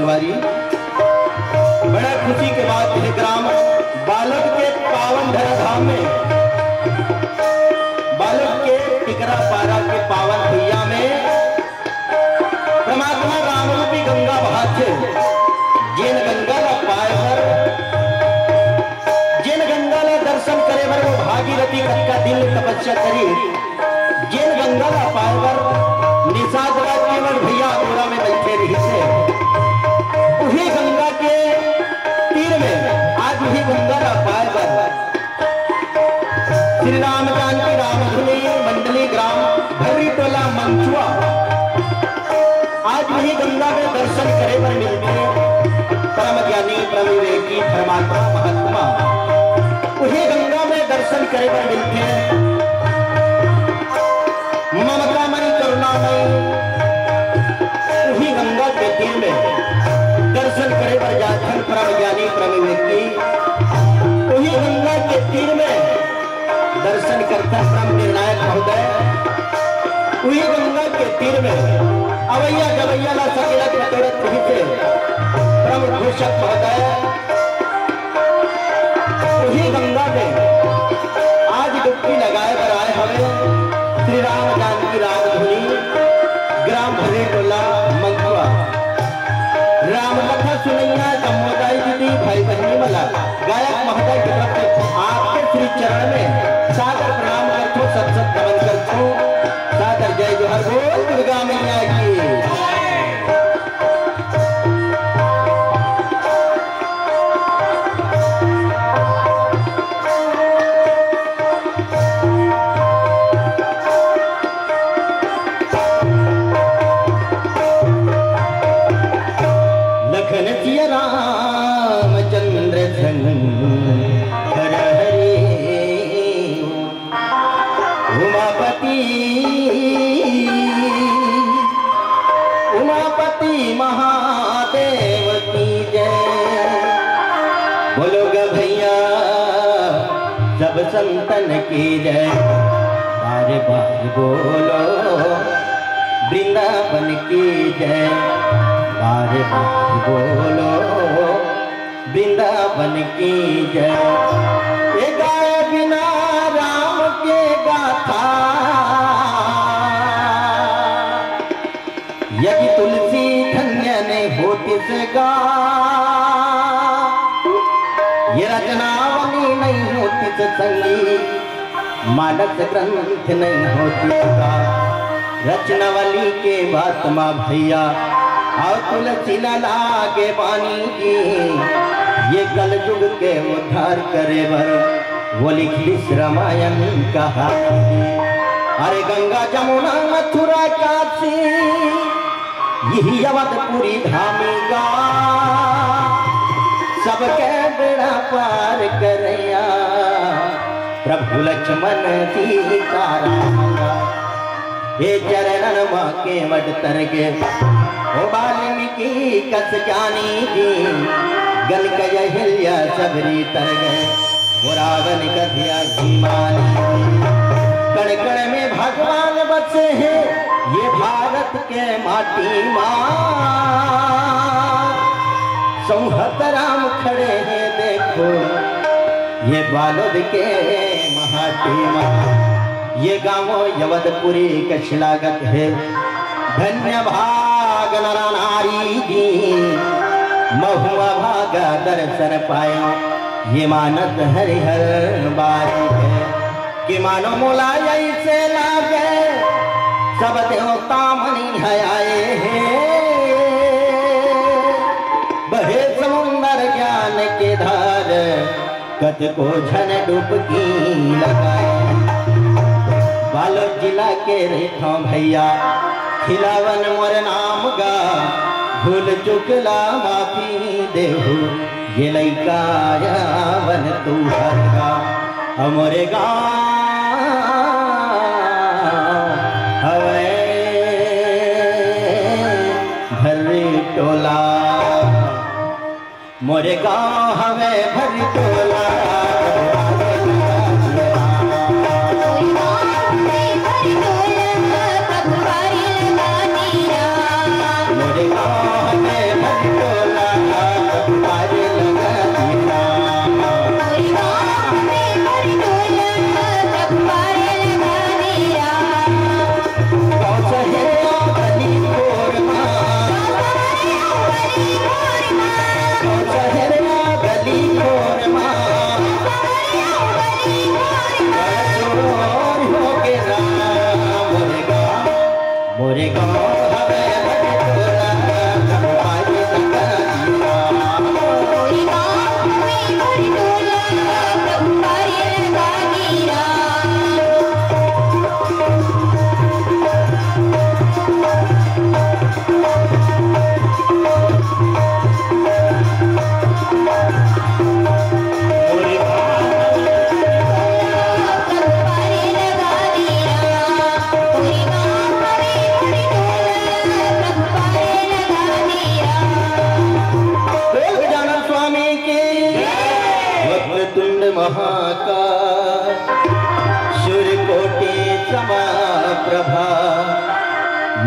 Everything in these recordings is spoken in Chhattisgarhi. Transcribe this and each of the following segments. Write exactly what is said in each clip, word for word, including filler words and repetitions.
बारी। बड़ा खुशी के बात हे, ग्राम बालोद के पावन धरा धाम में, बालोद के टिकरा पारा के पावन भुइयां में परमात्मा राम रूपी गंगा बहाथे। जेन गंगा ला पाए बर, जेन गंगा ला दर्शन करे बर वो भागीरथी कतका दिन ले तपस्या करी। जेन गंगा ला पाए बर निषाद राज केवल भैया अगोरा में बैठे रहिस हे, उही गंगा के तीर में आज उही गंगा ला पाए बर श्री राम जानकी राम धुनी मंडली ग्राम भर्री टोला मंचुआ, आज उही गंगा में दर्शन करे बर मिलथे परम ज्ञानी, परम विवेकी, धर्मात्मा, महात्मा। उही गंगा में दर्शन करे बर मिलथे ममता मई, करुणा मई। उही गंगा के तीर में दर्शन करे बर जाथन परम ज्ञानी, परम विवेकी। उही गंगा के तीर में दर्शन करथन परम निर्णायक महोदय। उही गंगा के तीर में अवैया गवैया ला सकेलत बटोरत रहिथे परम घोषक महोदय। उही गंगा में आज डुबकी लगाए बर आए हवे श्री राम जानकी राम धुनी, ग्राम भर्री टोला मंचुआ। राम कथा सुनैया जम्मो दाई दीदी, भाई बहिनी मन ला गायक महोदय के तरफ से आपके श्री चरण में सादर प्रणाम करथों, सत सत नमन करथों। सादर जय जोहार, बोल दुर्गा मैया की। लखन सिया रामचंद्र संग हर हरे। उमापति, उमापति महादेव की जय। बोलो ग भैया, सब संतन की जय। बार बार बोलो, वृंदावन की जय। बार बार बोलो, वृंदावन की जय। ये गाए बिना राम के गाथा, यदि तुलसी धन्य नहीं होतिस गा, ये रचनावली नहीं होतिस संगी, मानस ग्रंथ नहीं होतिस गा। रचनावली के बात मा भैया, अउ तुलसी ला लागे बानी जी, ये कलजुग के उद्धार करे बर वो लिखिस रामायण कहानी। अरे गंगा जमुना मथुरा काशी, यही अवधपुरी धामी गा, सबके बेड़ा पार करया प्रभु लक्ष्मण सीता राम गा। हे चरणन मा केवट तरगे, ओ वाल्मीकि कस ज्ञानी जी, गन कय अहिल्या सबरी तरगे, ओ रावण कस अभिमानी जी। कण कण में भगवान बसे हैं, ये भारत के माटी मा। संहत राम खड़े हैं देखो, ये बालोद के महाटी मा। ये गाँव अवधपुरी कस लागत हे। धन्य भाग नर नारी जी, महुआ भाग दर्शन पायो, ये मानत हरिहर बारी हे। कि मानो मोला ऐसे लागे, सब देवता मन इहाँ आए हे। बहे समुंदर ज्ञान के धार, कतको झन डुबकी लगाए। बालोद जिला के रहिथों भैया, खिलावन मोर नाम गा, भूल चूक ला माफी देहू, ये लइका आवन तुँहर गा, अउ मोर गाँव हवय भर्री टोला। मोर गाँव हवे भर्री टोला। मोर गाँव हवे भर्री टोला।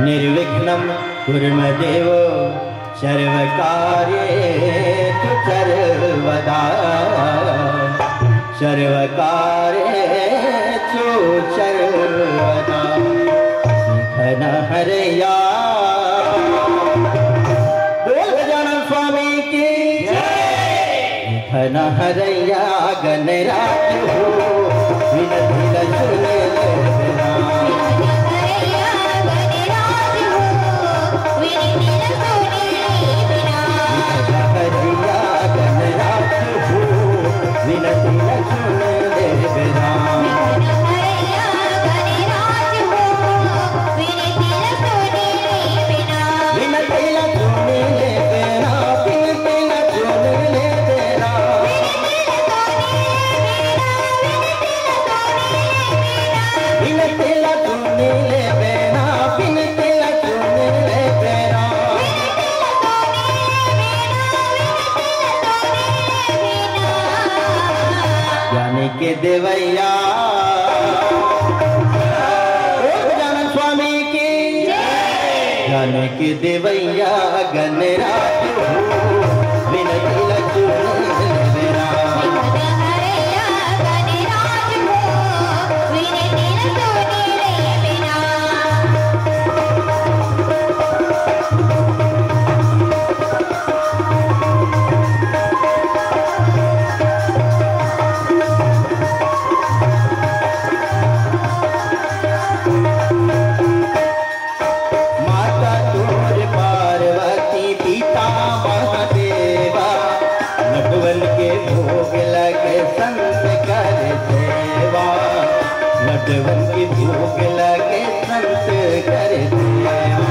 निर्विघ्नं कुरु मे देव सर्वकार्येषु सर्वदा। सर्वकार्येषु सर्वदा। विघ्न हरैया। बोल गजानन स्वामी की जय। विघ्न हरैया गणराज हो, विनती ल सुन ले राम। विघ्न हरैया गणराज हो, विनती ल सुन ले राम। विघ्न हरैया गणराज हो, विनती ल सुन ले राम। विघ्न हरैया गणराज हो, विनती ल सुन ले बिना। विनती ल सुन ले बिना, विनती ल सुन ले बिना। विनती ल सुन ले बिना, विनती ल सुन ले बिना। ज्ञान के देवैया, ओ गजानन स्वामी की जय। ज्ञान के देवैया गणराज हो, विनती ल सुन ले राम। विघ्न हरैया गणराज हो, विनती ल सुन ले बिना। माता तोर पार्वती पिता महादेवा, लड्डुवन के भोग लगे संत कर सेवा। लड्डुवन के भोग लगे संत कर सेवा।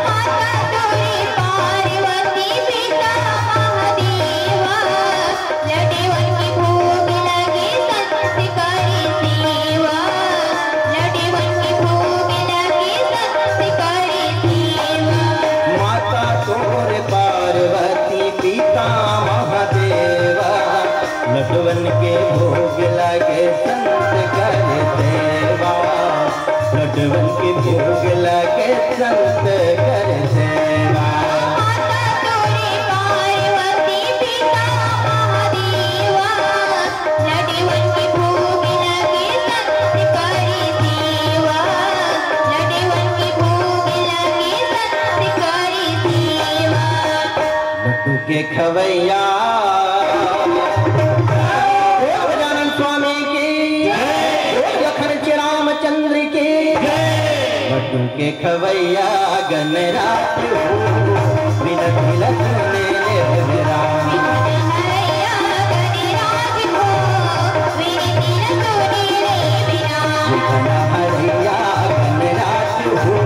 माता तोरे पार्वती पिता महादेवा, लड्डुवन के भोग लगे संत कर सेवा। लड्डुवन के भोग लगे संत कर सेवा। माता तोर पार्वती पिता महादेवा, लड्डुवन के भोग लगे संत कर सेवा। लड्डुवन के भोग लगे संत कर सेवा। माता तोरे पार्वती पिता महादेवा, लड्डुवन के भोग लगे संत कर सेवा। लड्डुवन के भोग लगे संत कर सेवा। लड्डू के खवैया, ओ गजानन स्वामी की जय। ओ लखन के रामचंद्र की जय। लड्डू के खवैया गणराज हो, विनती ल सुन ले राम। विघ्न हरैया गणराज हो, विनती ल सुन ले बिना। विघ्न हरैया गणराज हो,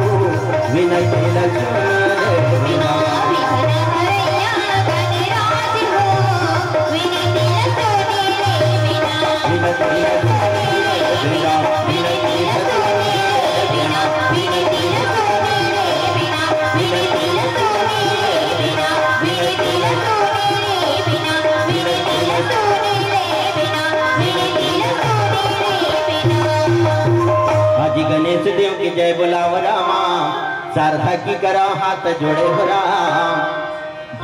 विनती ल सुन ले बिना। विघ्न हरैया गणराज हो, विनती ल सुन ले बिना। विनती ल सुन ले बिना। विनती ल सुन ले बिना। विनती ल सुन ले बिना। विनती ल सुन ले बिना। विनती ल सुन ले बिना। विनती ल सुन ले बिना। विनती ल सुन ले बिना। आज गणेश देव की जय बोलाव रामा, सारदा की करा हाथ जोड़े हो राम।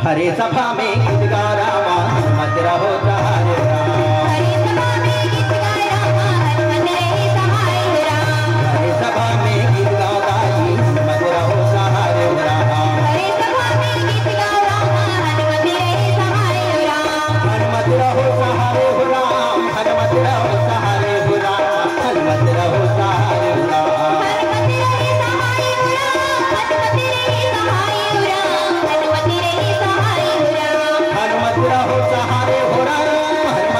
भरे सभा में गीत गा रामा, हनुमत रहो सहारे राम। भरे सभा में गीत गा रामा, हनुमत रहे सहारे राम। भरे सभा में गीत गा दाई, हनुमत रहो सहारे राम। भरे सभा में गीत गा रामा, हनुमत रहे सहारे राम। हनुमत रहो सहारे हो राम, हनुमत रहो सहारे हो राम, हनुमत रहो सहारे हो राम। हनुमत रहे सहारे हो राम, हनुमत रहे सहारे हो राम, हनुमत रहे सहारे हो राम। हनुमत रहो सहारे हो राम,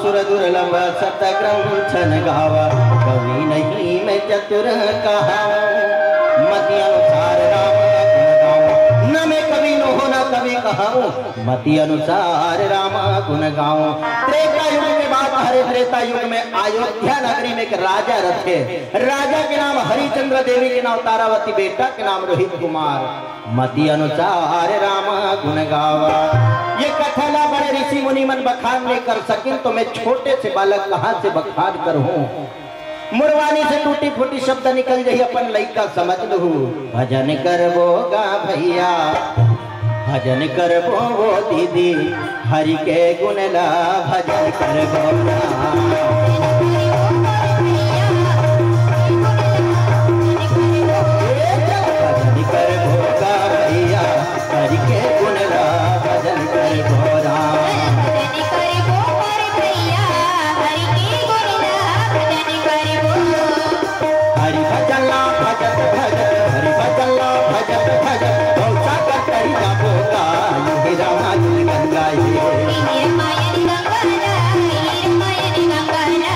दुर्लभ सत ग्रंथन गावा, कवि नहीं मैं चतुर कहाऊं। मति अनुसार राम गुण गाऊं, न मैं कवि नोहूं, न कवि कहाऊं। मति अनुसार राम गुण गाऊं। त्रेता युग के बात हरे, त्रेता युग में अयोध्या नगरी में एक राजा रथे। राजा के नाम हरिचंद्र, देवी के नाम तारावती, बेटा के नाम रोहित कुमार। मति अनुसार राम गुण गावा। ये कथा ला बड़े ऋषि मुनि मन बखान नइ कर सकिन, तो मैं छोटे से बालक कहाँ से बखान करहूँ? मोर वाणी से टूटी फूटी शब्द निकल जाही, अपन लइका समझ लहू। भजन करबो गा भैया, भजन करबो वो दीदी, हरि के गुण ला भजन करबो ना। भजन करबो गा भैया, हरि के गुण ला भजन करबो राम। भजन करबो मोर भैया, हरि के गुण ला भजन करबो। हरि भजन ला भजत भजत, हरि भजन ला भजत भजत, भवसागर तरी जाबो गा, इही रामायण गंगा ये। इही रामायण गंगा ना, इही रामायण गंगा ना,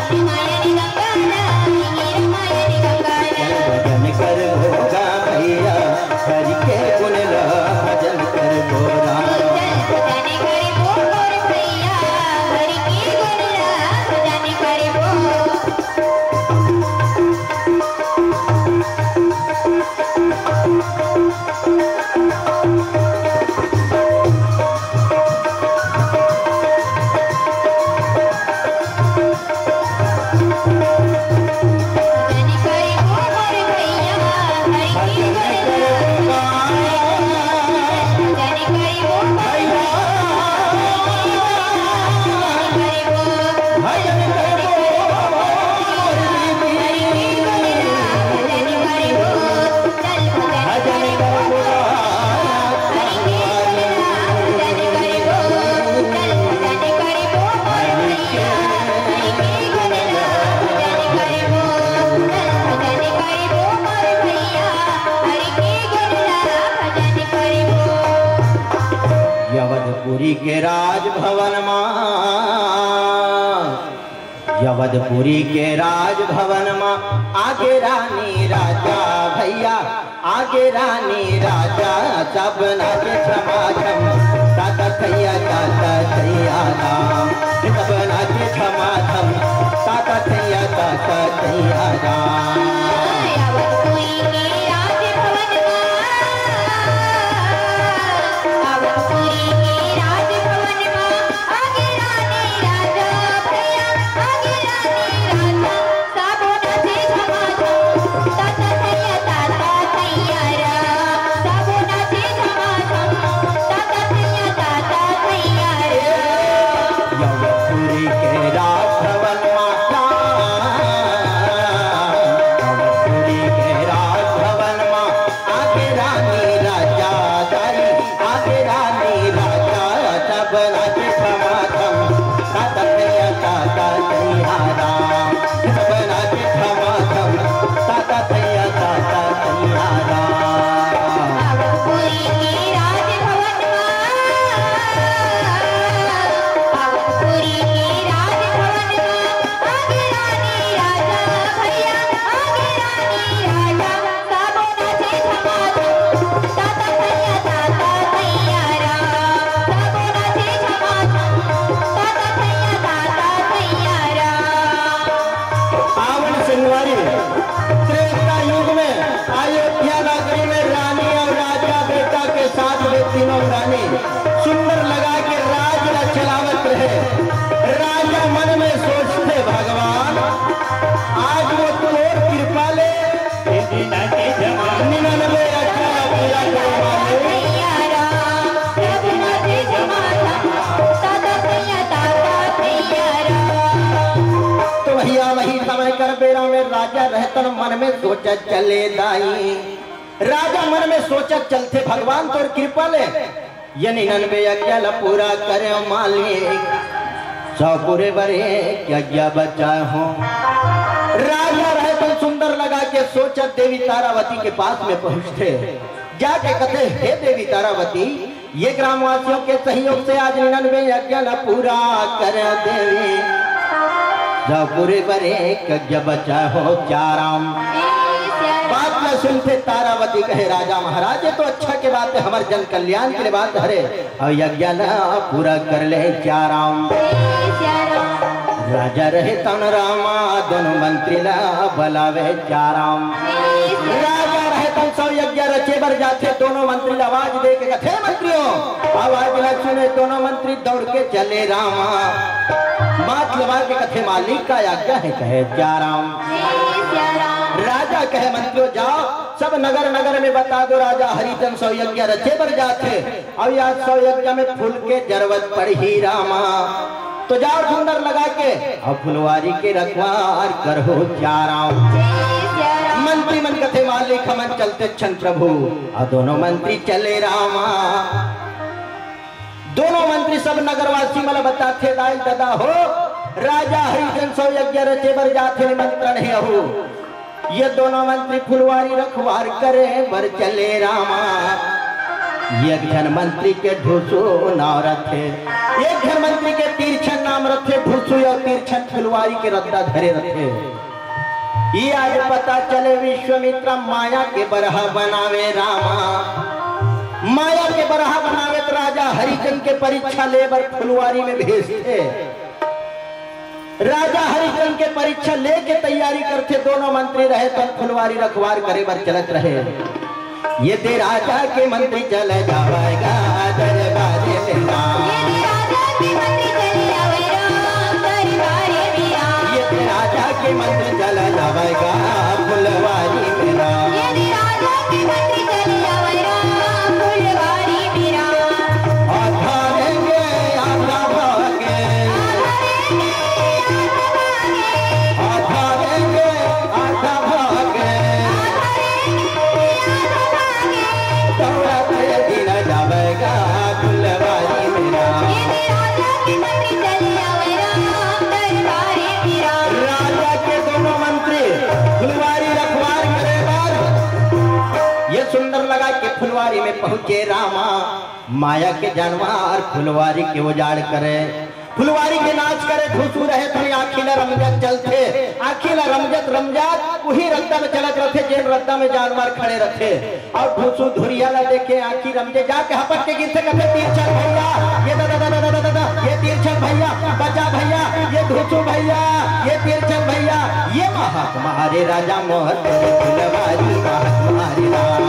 इही रामायण गंगा ना, इही रामायण गंगा ना। भजन करबो गा भैया, हरि के गुण ला भजन करबो राम। भजन करबो मोर भैया, हरि के गुण ला भजन करबो। यवनपुरी के राजभवन मा, यवनपुरी के राजभवन मा, आगे रानी राजा भैया, आगे रानी राजा, सब नाचे झमाझम, ताता थैया, ताता थैया राम। सब नाचे झमाझम, ताता थैया, ताता थैया राम। अवधपुरी के राजभवन मा, अवधपुरी के राजभवन मा, आगे रानी राजा भैया, आगे रानी राजा, सबो नाचे झमाझम, ताता थैया, ताता थैया रा। सबो नाचे झमाझम, ताता थैया, ताता थैया रा। यवनपुरी के राजभवन मा, यवनपुरी के राजभवन मा, आगे रानी राजा दाई, आगे रानी राजा, सब नाचे झमाझम, ताता थैया, ताता थैया राम। सब नाचे झमाझम, ताता थैया, ताता थैया राम। अवधपुरी के राजभवन मा, अवधपुरी के राजभवन मा, आगे रानी राजा भैया, आगे रानी राजा, सबो नाचे झमाझम, ताता थैया, ताता थैया राम। सबो नाचे झमाझम, ताता थैया, ताता थैया राम। आवन संगवारी, त्रेता युग में अयोध्या नगरी में रानी और राजा बेटा के साथ में तीनों रानी सुंदर लगा के राज ला चलावत रहे। राजा मन में सोचथे, भगवान, आज वो तोर कृपा ले निन्यानवे अखियाँ पूरा करे वाले। तो भैया, वही समय कर बेरा में राजा रहतन मन में सोचत चले दाई। राजा मन में सोचत चलथे, भगवान तोर कृपा ले ये निन्यानवे अखियाँ ला पूरा करे मालिक, सौ पूरे बरे के अखियाँ बचाए हो। राजा रहे तो सुंदर लगा के सोचत देवी तारावती के पास में पहुँचथे, जाके कथे, हे देवी तारावती, ये ग्रामवासियों के सहयोग से आज निन्यानवे यज्ञ न पूरा कर देवे। जब पूरे बरे एक यज्ञ बचा हो चाराम। बात न सुनते तारावती कहे, राजा महाराज, ये तो अच्छा के बात है, हमर जन कल्याण के लिए बात हरे। और यज्ञ न पूरा कर ले चाराम। राजा रहे तन रामा, दोनों मंत्री ला बलावे चाराम। राजा रहे तन सौ यज्ञ रचे बर जाथे, दोनों मंत्री ला आवाज दे के कथे, मंत्रियों, आवाज ला सुने, दोनों मंत्री दौड़ के चले रामा। मात लगा के कथे, मालिक का आज्ञा है, कहे चाराम। राजा कहे, मंत्रियों जाओ, सब नगर नगर में बता दो, राजा हरिचंद सौ यज्ञ रचे बर जाथे। अब आज सौ यज्ञ में फूल के जरूरत पड़ही रामा, तो जाओ सुंदर लगा के और फुलवारी के रखवार करहो चाराम। मंत्री मन कथे, मालिक हमन चलते छन प्रभु। और दोनों मंत्री चले रामा। दोनों मंत्री सब नगरवासी मन बताथे, दाई ददा हो, राजा हरिचंद सौ यज्ञ रचे बर जाथे, निमंत्रण हे अहू। ये दोनों मंत्री फुलवारी रखवार करे बर चले रामा। एक झन मंत्री के ढुसू नाम रथे, एक झन मंत्री के तीरछन नाम रथे। ढुसू या तीरछन फुलवारी के रद्दा धरे रथे। ये आज पता चले विश्वामित्रा माया के बरहा बनावे रामा। माया के बरहा बनावे त राजा हरिचंद के परीक्षा ले बर फुलवारी में भेजथे। राजा हरिचंद के परीक्षा लेके तैयारी करथे, दोनों मंत्री रहे तन फुलवारी रखवार करे बर चलत रहे। ये दे राजा के मंत्री चले जावेगा दरबारे में राम। ये दे राजा के मंत्री चले जावेगा दरबारे में राम। ये दे राजा के मंत्री चले जावेगा फुलवारी में राम। ये दे राजा के मंत्री चले जावेगा फुलवारी में राम। आधा रहेंगे, आधा भागे। आधा रहेंगे, आधा भागे। आधा रहेंगे, आधा भागे। आधा रहेंगे, आधा भागे। दौड़त दिन जावेगा फुलवारी में राम। ये दे राजा के मंत्री चले जावेगा दरबारे में राम। राजा के दोनों मंत्री फुलवारी रखवार करे बर ये सुंदर लगा के फुलवारी में पहुंचे रामा। माया के जानवर फुलवारी के उजाड़ करे, फुलवारी के नाच करे। ढुसू रहे थोड़ी आँखी ला रमजत चलथे, आँखी ला रमजत रमजत उही रद्दा में चलत रथे, जेन रद्दा में जानवर खड़े रथे। और ढुसू धुरिया ला देखे आँखी रमजे, जाके हपट के गिरथे, कथे, "तीरछन भैया, ये दादा, दादा, दादा, दादा, ये तीरछन भैया, बचा भैया, ये ढुसू भैया, ये तीरछन भैया, ये महक मारे राजा मोहर तोरे फुलवारी महक मारे राम।"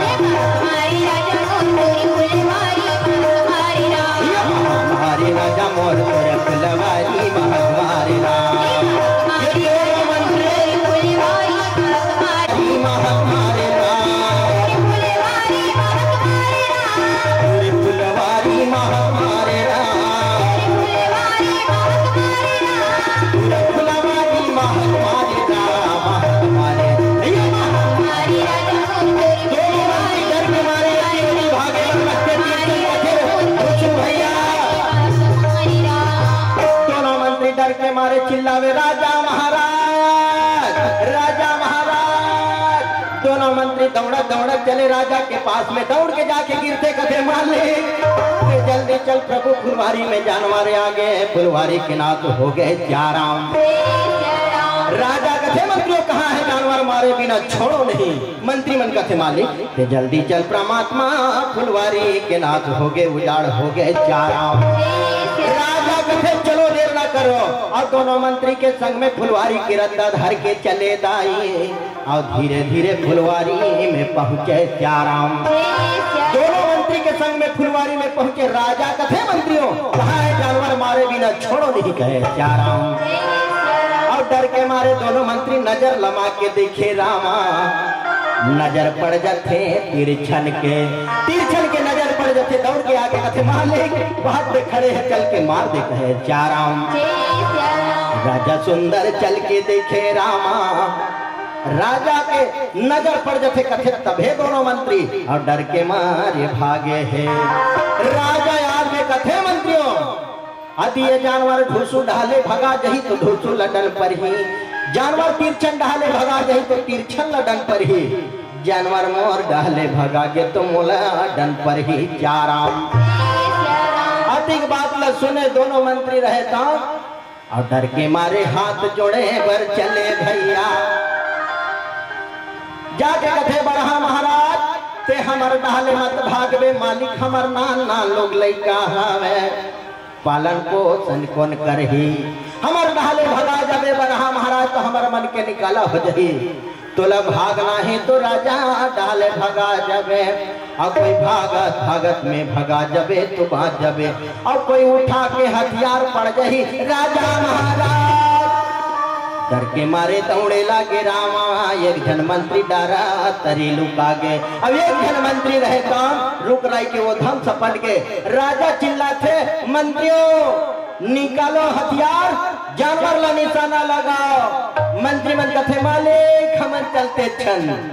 हमारे राजा मोर तोर फुलवारी महक मारे राम। ये तेरे मंत्री महक मारे राम। तोर फुलवारी महक मारे राम। तोर फुलवारी महक मारे राम, महक मारे। ये महक मारे राम। दोनों मंत्री डर के मारे एक ओरी भागे लगथे, तीरछन कथे, "ढुसू भैया।" दोनों मंत्री डर के मारे चिल्लावे, "राजा महाराज, राजा महाराज।" दोनों मंत्री दौड़त दौड़त चले राजा के पास में, दौड़ के जाके गिरथे, कथे, "मालिक, ते जल्दी चल प्रभु, फुलवारी में जानवर आ गे, फुलवारी के नाच हो गे चाराम।" राजा कथे, "मंत्रियों, कहाँ है जानवर, मारे बिना छोड़ो नहीं।" मंत्री मन कथे, "मालिक, ते जल्दी चल परमात्मा, फुलवारी के नाच होगे, उजाड़ होगे चाराम।" राजा कथे, "चलो, देर ना करो।" और दोनों मंत्री के संग में फुलवारी के रद्दा धर के चले दाई, और धीरे धीरे फुलवारी में पहुँचे चाराम। दोनों मंत्री के संग में फुलवारी में पहुँचे। राजा कथे, "मंत्रियों, कहाँ है जानवर, मारे बिना छोड़ो नहीं," कहे चाराम। और डर के मारे दोनों मंत्री नजर लमा के देखे रामा, नजर पड़ जाथे तिरछन के, तिरछन के नजर पड़ जाथे, दौड़ के आके कथे, "मालिक, वहां पे खड़े हैं, चल के मार दे," कहे चाराम। राजा सुंदर चल के देखे रामा, राजा के नजर पड़ जाथे, कथे, तभे दोनों मंत्री और डर के मारे भागे हे। राजा याद में कथे, "मंत्रियों, अदि ये जानवर ढुसू डहले भगा जही तो ढुसू ल डन परही, जानवर तिरछन डहले भगा जही तो तिरछन ल डन परही, जानवर मोर डहले भगा गे तो मोला डन परही चाराम।" एक बात ला सुने दोनों मंत्री रहे त, अउ डर के मारे हाथ जोड़े बर चले भइया। जाके कथे बड़हा महाराज, ते हमर डहले मत भागबे, मालिक हमर नान नान लोग लइका हवे, पालन पोषण कोन करही? हमर डहले भगा जबे बड़हा महाराज, त हमर मन के निकाला हो जही। तोला भागना हे तो राजा डहले भगा जबे, अउ कोई भागत भागत में भगा जबे तो बाँच जबे, अउ कोई उठा के हथियार पड़ जही राजा महाराज। डर के मारे दौड़े लागे रामा, एक झन मंत्री डारा तरी लुका गे। अब एक झन मंत्री रहे त रुकराई के वो धम सपट गे। राजा चिल्लाथे, "मंत्रियों, निकालो हथियार, जानवर ला निशाना लगाओ।" मंत्री मन कथे, "मालिक, हमन चलत हन।"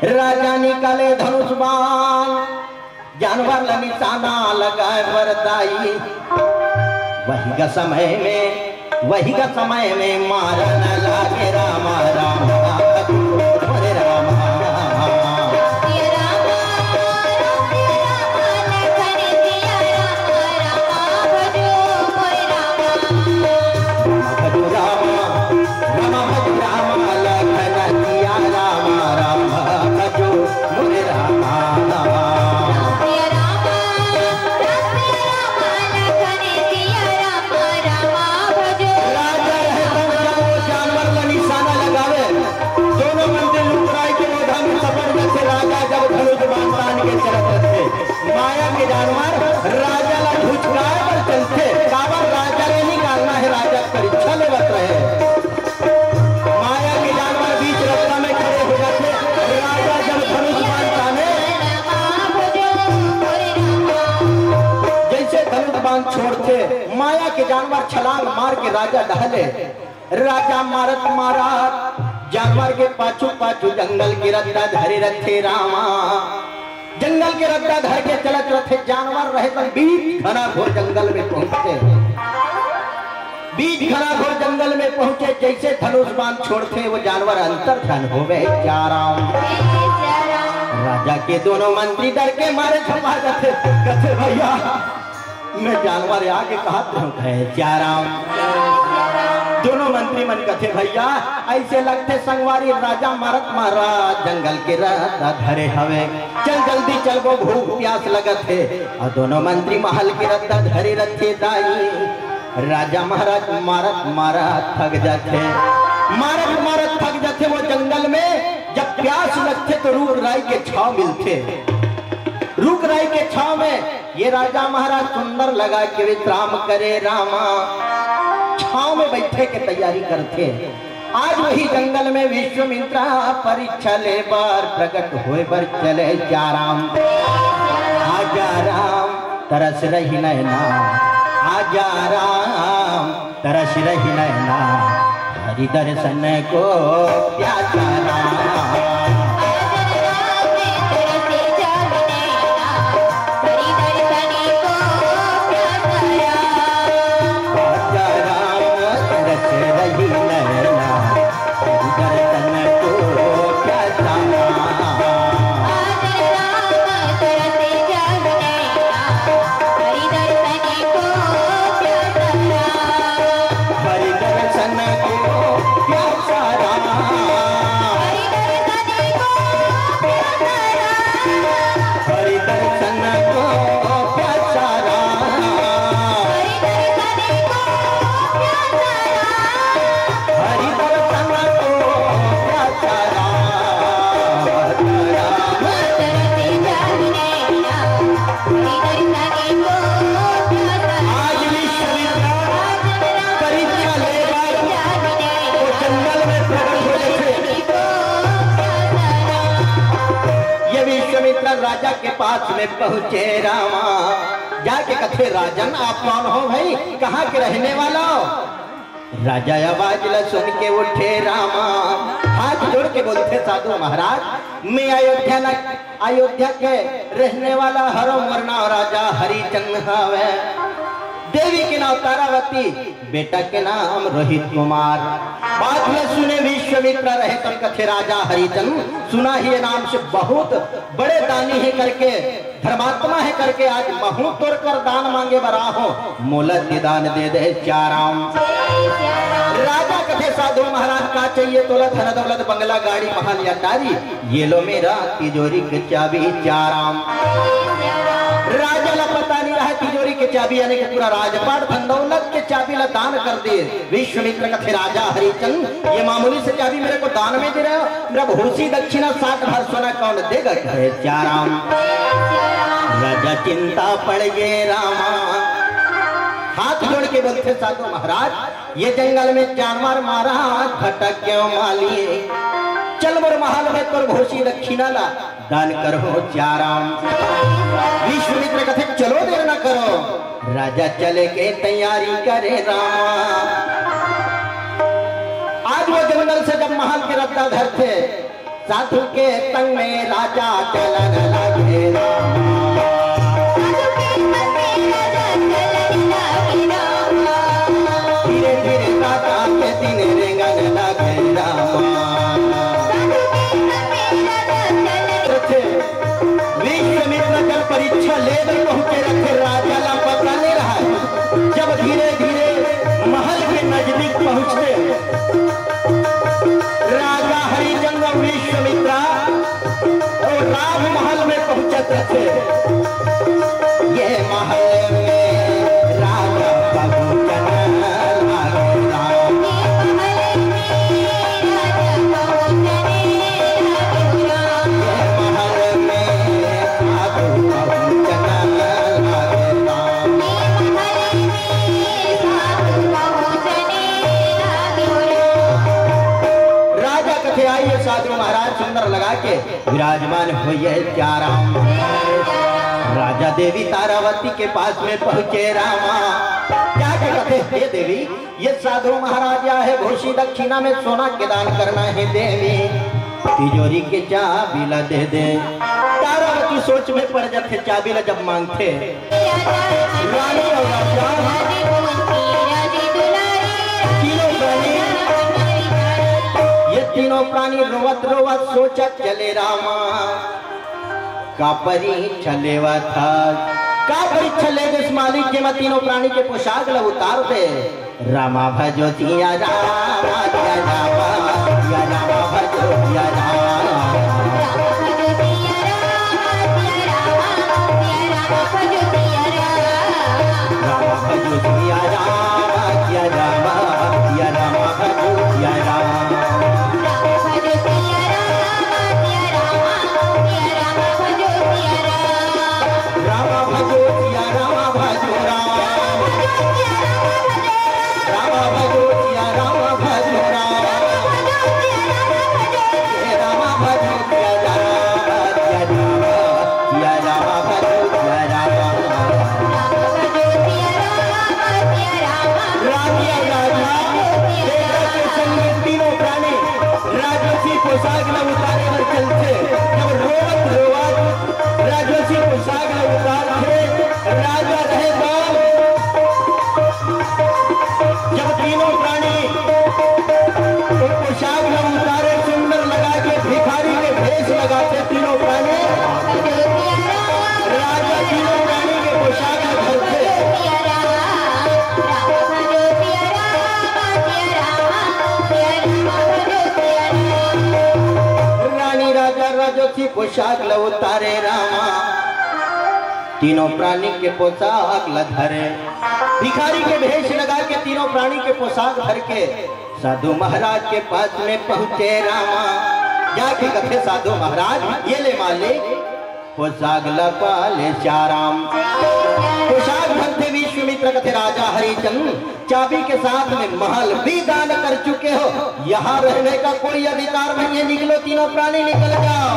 राजा निकाले धनुष बाण, जानवर ला निशाना लगाए बर दाई। वही का समय में, वही का समय में मारन लागे रामा, रामा, अरे रामा। भजो रामा, रामा भजो रामा, लखन जिया रामा, रामा भजो मोरे रामा। राजा रहे तब जब वो जानवर ला निशाना लगावे, दोनों मंत्री लुकराई के ओढ़ा में सपट जथे। राजा जब धनुष बाण तान के चलत रथे, माया के जानवर राजा ला झुझकाए बर चलथे। काबर राजा ले निकालना हे, राजा परीक्षा लेवत रहे। माया के जानवर बीच रस्ता में खड़े हो जाथे। राजा जब धनुष बाण ताने, जैसे धनुष बाण छोड़थे, माया के जानवर छलांग मार के राजा डहले। राजा मारत मारत जानवर के पाछू पाछू जंगल के रद्दा धरे रथे रामा। जंगल के रद्दा धर के चलत रथे, जानवर रहे तब बीच घना घोर जंगल में पहुंचथे। बीच घना घोर जंगल में पहुंचे, जैसे धनुष बाण छोड़थे वो जानवर अंतर ध्यान होवे। क्या राम? राजा के दोनों मंत्री डर के मारे छपा जाथे, कथे, "भैया, मैं जानवर आके कहत रहूं, कहे, 'क्या राम?'" दोनों मंत्री मन कथे, "भैया, ऐसे लगथे संगवारी राजा मारत मारत जंगल के रद्दा धरे हवे। चल जल्दी चल, वो भूख प्यास लगत हे।" अउ दोनों मंत्री महल के रद्दा धरे रथे दाई। राजा महाराज मारत मारत थक जाथे, मारत मारत थक जाथे। वो जंगल में जब प्यास लगथे तो रूख राई के छांव मिलथे। रूख राई के छांव में ये राजा महाराज सुंदर लगा के विश्राम करे रामा, छांव में बैठे के तैयारी करथे। आज वही जंगल में विश्वामित्र परीक्षा ले बर प्रकट होए बर चले। "क्या राम, आजा राम, तरस रही नैना, आजा राम, तरस रही नैना, हरि दर्शन को प्यासा राम।" आज विश्वामित्र परीक्षा लेवत वो जंगल में प्रकट हो जाथे। ये विश्वामित्र राजा के पास में पहुंचे रामा, जाके कथे, "राजन, आप कौन हो भाई, कहाँ के रहने वाला हो?" राजा आवाज ला सुन के उठे रामा, हाथ जोड़ के बोलथे, "साधु महाराज, मैं अयोध्या ना, अयोध्या के रहने वाला हरो, मोर नाव राजा हरिचंद हवे, देवी के नाव तारावती, बेटा के नाम रोहित कुमार।" बात ला सुने विश्व विश्वामित्र रहे तन कथे राजा हरिचंद, सुना ही ये नाम से बहुत बड़े दानी हे करके, धर्मात्मा हे करके, आज महूं तोर कर दान मांगे बर आहों, मोला ते दान दे दे चाराम। राजा कथे साधु महाराज का चाहिए तोला, धन दौलत बंगला गाड़ी महल अटारी, ये लो मेरा तिजोरी के चाबी चाराम। राजा ला पता नहीं रहा तिजोरी के चाबी यानी कि पूरा राजपाट धन दौलत के चाबी ला दान कर दे। विश्वामित्र कथे राजा हरिचंद, ये मामूली से चाबी मेरे को दान में दे रहे हो, मेरा भूसी दक्षिणा साठ भार सोना कौन देगा? कहे चाराम। राजा चिंता पड़ गए रामा, हाथ जोड़ के बोलथे साधु महाराज, ये जंगल में जानवर मारा भटक गयो माली, चल मोर महल में तोर भूसी दक्षिणा ला दान करहूं चाराम। विश्वामित्र कथे चलो देर न करो। राजा चले के तैयारी करे रामा। आज वो जंगल से जब महल के रद्दा धरथे, साधु के संग में राजा चलन लगे रामा। धीरे धीरे राजा के दिन रेंगन लगे रामा। विश्वामित्र जब परीक्षा ले बर पहुंचे रथे, राजा ला पता नहीं रहा। जब धीरे धीरे महल के नजदीक पहुंचते, राजा हरिचंद अउ विश्वामित्र अउ राजमहल में पहुंचत रथे। ये महल में राजा पहुंचन लागे राम। ये महल में साधु पहुंचन लागे राम। राजा कथे आइए साधु महाराज सुंदर लगा के विराजमान होइए चाराम। राजा देवी तारावती के पास में पहुंचे रामा, जाके कथे हे देवी, ये साधु महाराज आए हे, भूसी दक्षिणा में सोना के दान करना हे देवी, तिजोरी के चाबी ला दे दे। तारावती सोच में पड़ जाथे, चाबी ला जब मांगथे, रानी अउ राजा तीनों प्राणी, ये तीनों प्राणी रोवत रोवत सोचत चले रामा, का परीक्षा लेवत हस, का परीक्षा लेगेस मालिक, जेमा तीनों प्राणी के पोशाक ला उतार दे। रामा भजो सिया राम, सिया राम, सिया राम भजो सिया राम। राम भजो सिया राम, सिया राम, सिया राम भजो सिया राम। राम भजो सिया राम, भजो राम। राम भजो सिया राम, भजो राम। हे राम भजो सिया राम, सिया राम, सिया राम भजो सिया राम। राजा, राजा, बेटा के संग तीनों प्राणी राजसी पोशाक ला उतारे बर चलथे। जब रोवत रोवत राजसी पोशाक ला उतारथे, राजा रहे तो जब तीनों प्राणी वो पोशाक ला उतारे, सुंदर लगा के भिखारी के भेष लगाथे तीनों प्राणी। राजा तीनों प्राणी के पोशाक ला धरथे। रानी राजा राजसी पोशाक ला उतारे रामा, तीनों प्राणी के पोशाक ला धरे, भिखारी के भेष लगा के तीनों प्राणी के पोशाक धर के साधु महाराज के पास में पहुंचे रामा। जाके कथे साधु महाराज, ये ले मालिक, पोशाक ला पा ले सिया राम। पोशाक धरथे विश्वामित्र कथे राजा हरिचंद, चाबी के साथ में महल भी दान कर चुके हो, यहाँ रहने का कोई अधिकार नहीं है, निकलो तीनों प्राणी निकल जाओ।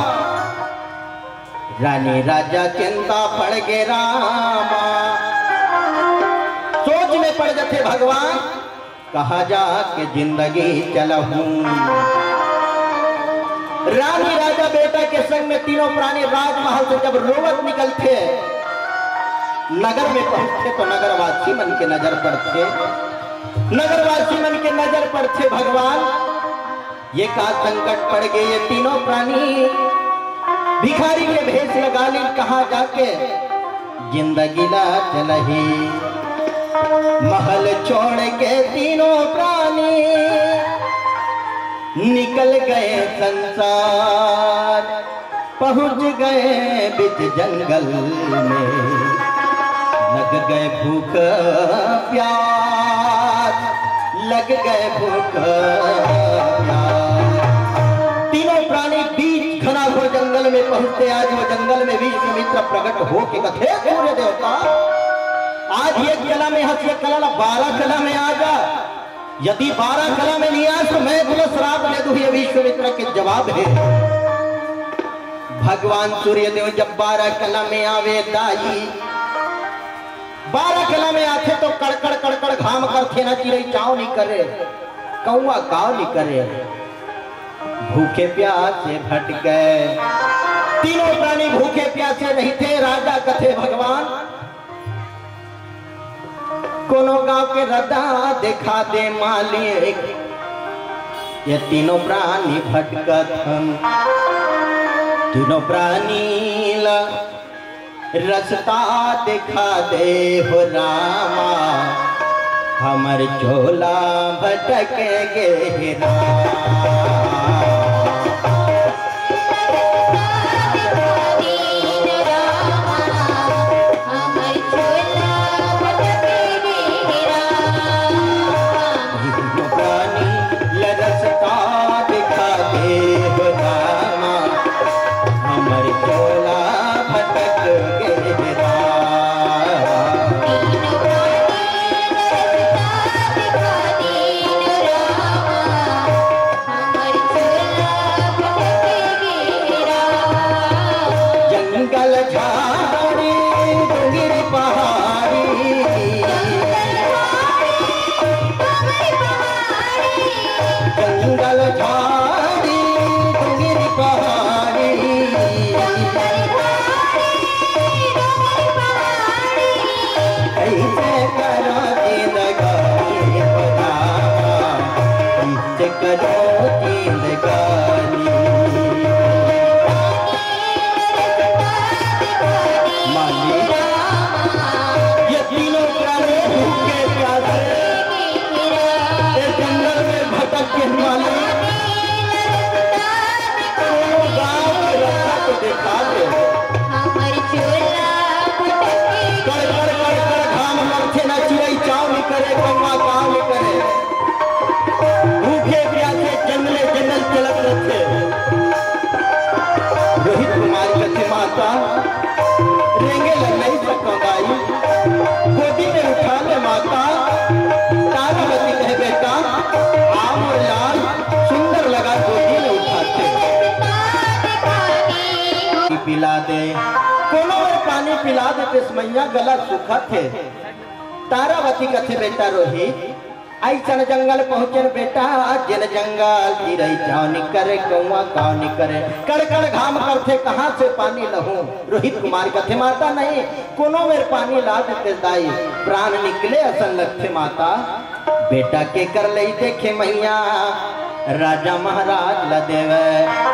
रानी राजा चिंता पड़ गे रामा, सोच में पड़ जथे भगवान, कहाँ जाके जिंदगी चलहूं। रानी राजा बेटा के संग में तीनों प्राणी राजमहल से जब रोवत निकलथे, नगर में पहुंचथे तो नगरवासी मन के नजर पड़थे, नगरवासी मन के नजर पड़थे भगवान, ये का संकट पड़ गे ये तीनों प्राणी, भिखारी के भेष लगा ली, कहाँ जाके जिंदगी ला चलही। महल छोड़ के तीनों प्राणी निकल गए संसार, पहुँच गए बीच जंगल में, लग गए भूख प्यास, लग गए भूख प्यास। तीनों प्राणी बीच घनाघोर जंगल में पहुँचते। आज वो जंगल में विश्वामित्र प्रकट हो के कथे, सूर्य देवता, आज ये कला में हंस, ये कला ला बारह कला में आ जा, यदि बारह कला में नहीं आए तो मैं तुला श्राप दे दूं, ये विश्वामित्र के जवाब है। भगवान सूर्य देव जब बारह कला में आवे दाई, बारह कला में आथे तो कड़कड़ कड़कड़ घाम करथे ना, चिरई चाव नहीं करे, कौआ काव नहीं करे, भूखे प्यासे भटके। तीनों प्राणी भूखे प्यासे रहिथे। राजा कथे, भगवान, कोनो गांव के रदा देखा दे मालिक, ये तीनों प्राणी भटकत हन, तीनों प्राणी ला रस्ता देखा दे हो रामा, हमर चोला भटक गे हे रामा। प्राणी ला रस्ता दिखा दे हो रामा, हमर चोला भटक गे रामा। जंगल झाड़ी डोंगरी पहाड़ी, जंगल झाड़ी डोंगरी पहाड़ी, कैसे करो जिंदगानी हो रामा, कैसे करो जिंदगानी। मालिक, ये तीनों प्राणी भूखे प्यासे इस जंगल में भटक के मालिक, कोनो गांव के रस्ता तो देखा दे। कड़ कड़ कड़ कड़ घाम लगथे ना, चिरई चाव नहीं करे, कौआ काव नहीं करे। भूखे प्यासे जंगले जंगल चलत रथे। रोहित कुमार कथे, माता, रेंगे ल नहीं सकंव दाई, गोदी में उठा ले माता। तारावती कहे, बेटा, आ मोर लाल, सुंदर लगा गोदी में उठाथे। पिला दे, कोनो मेर पानी पिला दे, तेस मैया गला सूखत हे। तारावती कथे, बेटा रोहित, अइसन जंगल पहुंचेन बेटा, जेन जंगल चिरई चाव निकरे, कौआ काव निकरे, कड़कड़ घाम करथे, कहाँ से पानी लहूं? रोहित कुमार कथे, माता नहीं, कोनो मेर पानी ला देते दाई, प्राण निकले असन लगथे माता। बेटा के कर लई देखे मैया, राजा महाराज ला देवे।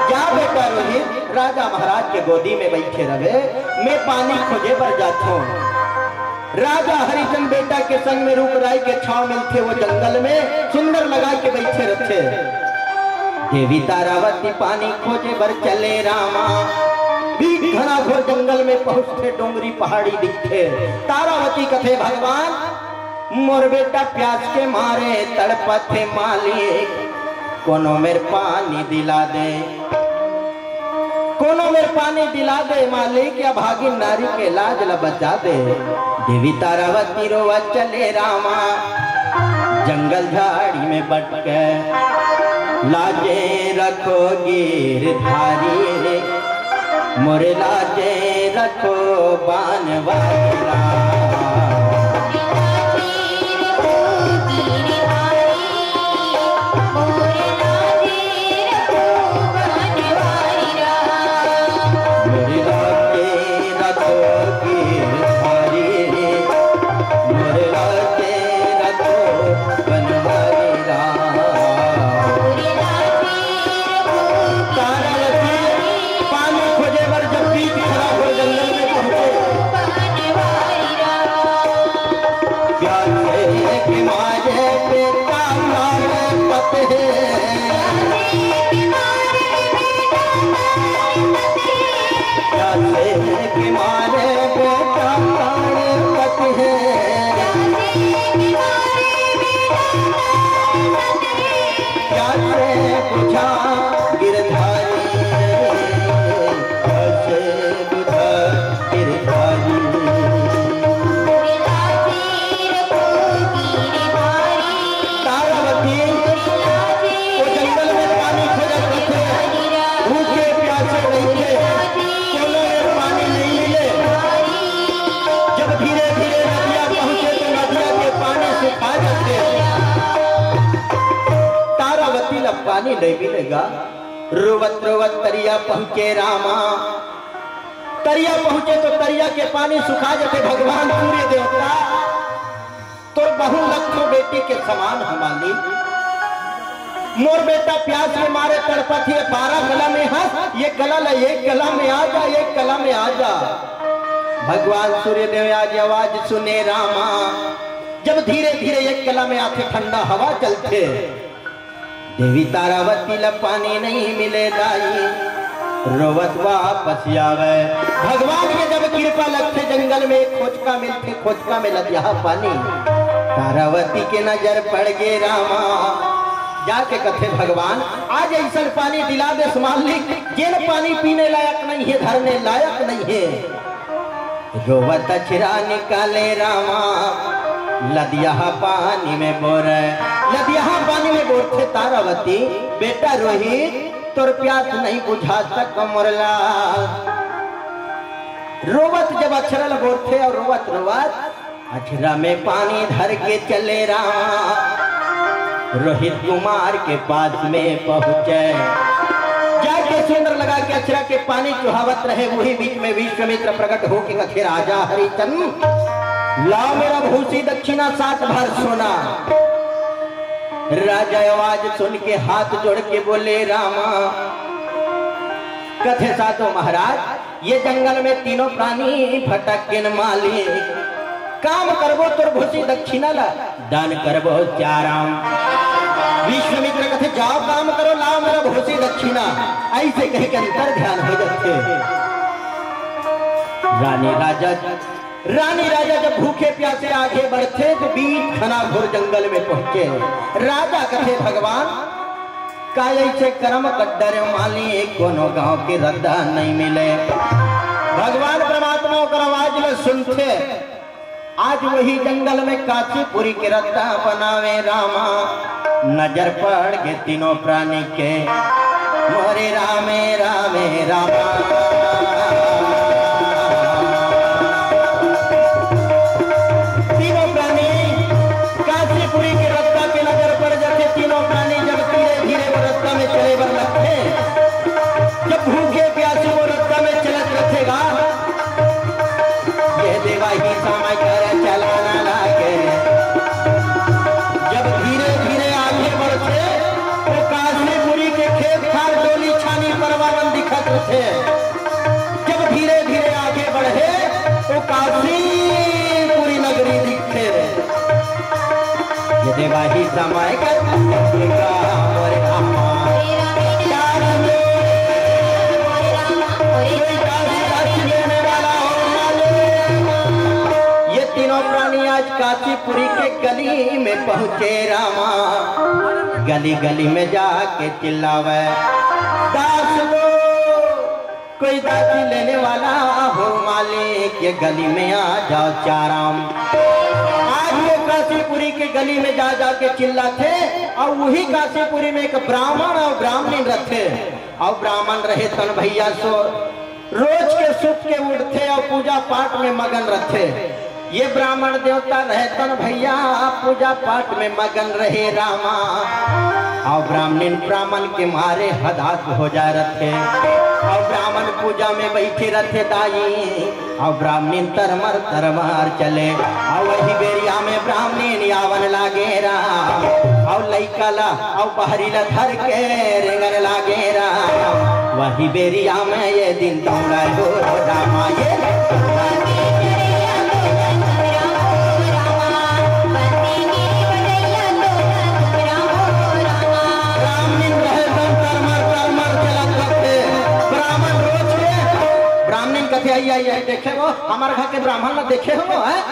जा बेटा रोहित, राजा महाराज के गोदी में बैठे रहे, मैं पानी खोजे बर जाथों। राजा हरिचंद बेटा के संग में रूप राय के छांव मिलथे, वो जंगल में सुंदर लगा के बैठे रथे। देवी तारावती पानी खोजे बर चले रामा, बीच घनाघोर जंगल में पहुंचथे, डोंगरी पहाड़ी दिखथे। तारावती कथे, भगवान, मोर बेटा प्यास के मारे तड़पथे मालिक, कोनो मेर पानी दिला दे, कोनो मेर पानी दिला दे मालिक, या भागिन नारी के लाज ल बचा दे। देवी तारावती रोवा चले रामा, जंगल झाड़ी में बटके, लाजे रखो गिरधारी, मोरे लाजे रखो बान वाला। नहीं मिलेगा। रोवत रोवत तरिया पहुँचे रामा। तरिया पहुँचे तो तरिया के पानी सुखा जाथे। भगवान सूर्य देवता, तोर बहू लखथों बेटी के समान हमाली। मोर बेटा प्यास के मारे तड़पत हे, बारह गला में हंस, ये गला ला, एक गला में आ जा, एक गला में आ जा। भगवान सूर्य देव आज आवाज सुने रामा। जब धीरे धीरे एक गला में आथे, ठंडा हवा चलथे, देवी तारावती ला पानी नहीं मिले दाई, रोवत वापस आवे। भगवान के जब कृपा लगथे, जंगल में एक खोचका मिलथे, खोचका में लदिया पानी। तारावती के नजर पड़ गे रामा, जाके कथे, "भगवान, आज ऐसन पानी दिला दे, मालिक, जेन पानी पीने लायक नहीं है, धरने लायक नहीं है।" रोवत अछरा निकाले रामा, लदिया पानी में बोरे। लदिया पानी में बोरथे तारावती, "बेटा रोहित, तोर प्यास नहीं बुझा सक मोर लाल।" रोवत जब अछरा ल बोरथे और रोवत रोवत अछरा में पानी धर के चले रामा, रोहित कुमार के पास में पहुँचे। जाके सुंदर लगा के अछरा के पानी चुहावत रहे, वही बीच में विश्वामित्र प्रकट होके कथे, "राजा हरिचंद, लाओ मेरा भूसी दक्षिणा सात भर सोना।" राजा आवाज सुन के हाथ जोड़ के बोले, "रामा," कथे, "साधो महाराज, ये जंगल में तीनों प्राणी भटक गेन मालिक, काम करबो तोर भूसी दक्षिणा ला दान करबो चाराम।" विश्वामित्र कथे, "जाओ काम करो, लाओ मेरा भूसी दक्षिणा।" ऐसे कह के अंतर ध्यान हो जाथे। रानी राजा, रानी राजा जब भूखे प्यासे आगे बढ़थे तो बीच घना घोर जंगल में पहुंचे। राजा कथे, "भगवान, का ऐसे करम कड्डर माली, कोनो गांव के रद्दा नहीं मिले।" भगवान परमात्मा ओकर आवाज ल सुनथे। आज वही जंगल में काशीपुरी के रद्दा बनावे रामा, नजर पड़ गे तीनों प्राणी के, मोरे रामे रामे रामा। तीनों प्राणी काशीपुरी के रद्दा के नजर पड़ जाथे। तीनों प्राणी जब धीरे धीरे वो रद्दा में चले बर लगथे, जब भूखे प्यासे वो रद्दा में चलत रथेगा, ये देवाही समय कर चलाना लागे। जब धीरे धीरे आगे बढ़थे, तो काशीपुरी के खेत खार, डोली छानी, परवावन दिखत रथे। जब धीरे धीरे आगे बढ़े, तो काशीपुरी नगरी दिखथे। ये देवाही समय कर मोरे रामा। कोई काशी, काशी लेने वाला हो मालिक। ये तीनों प्राणी आज काशीपुरी के गली में पहुंचे रामा। गली गली में जाके चिल्लावे, "दास लो, कोई दासी लेने वाला हो मालिक, ये गली में आ जाओ चाराम।" आज वो काशीपुरी के गली में जा जाके चिल्लाथे, और वही काशीपुरी में एक ब्राह्मण और ब्राह्मणी रथे, और ब्राह्मण रहे तन भैया सो रोज के सुत के उठथे और पूजा पाठ में मगन रथे। ये ब्राह्मण देवता रहे तन भैया पूजा पाठ में मगन रहे रामा। और ब्राह्मणिन ब्राह्मण के मारे हदास हो जाए रथे। और ब्राह्मण पूजा में बैठे रथे दाई। और ब्राह्मणिन तरमर तरमर चले। और वही बेरिया में ब्राह्मणिन आवन लागे राम। और लइका ला और बहरी ला धर के रेंगन लागे राम। वही बेरिया में ये दिन तोड़ा हो रामा, ये ब्राह्मणिन रहे तन तरमर तरमर चलत रथे। ब्राह्मण रोज के ब्राह्मणिन कथे, "आई, आई, आई, देखे हो, हमर घर के ब्राह्मण ला देखे हो, हैं?"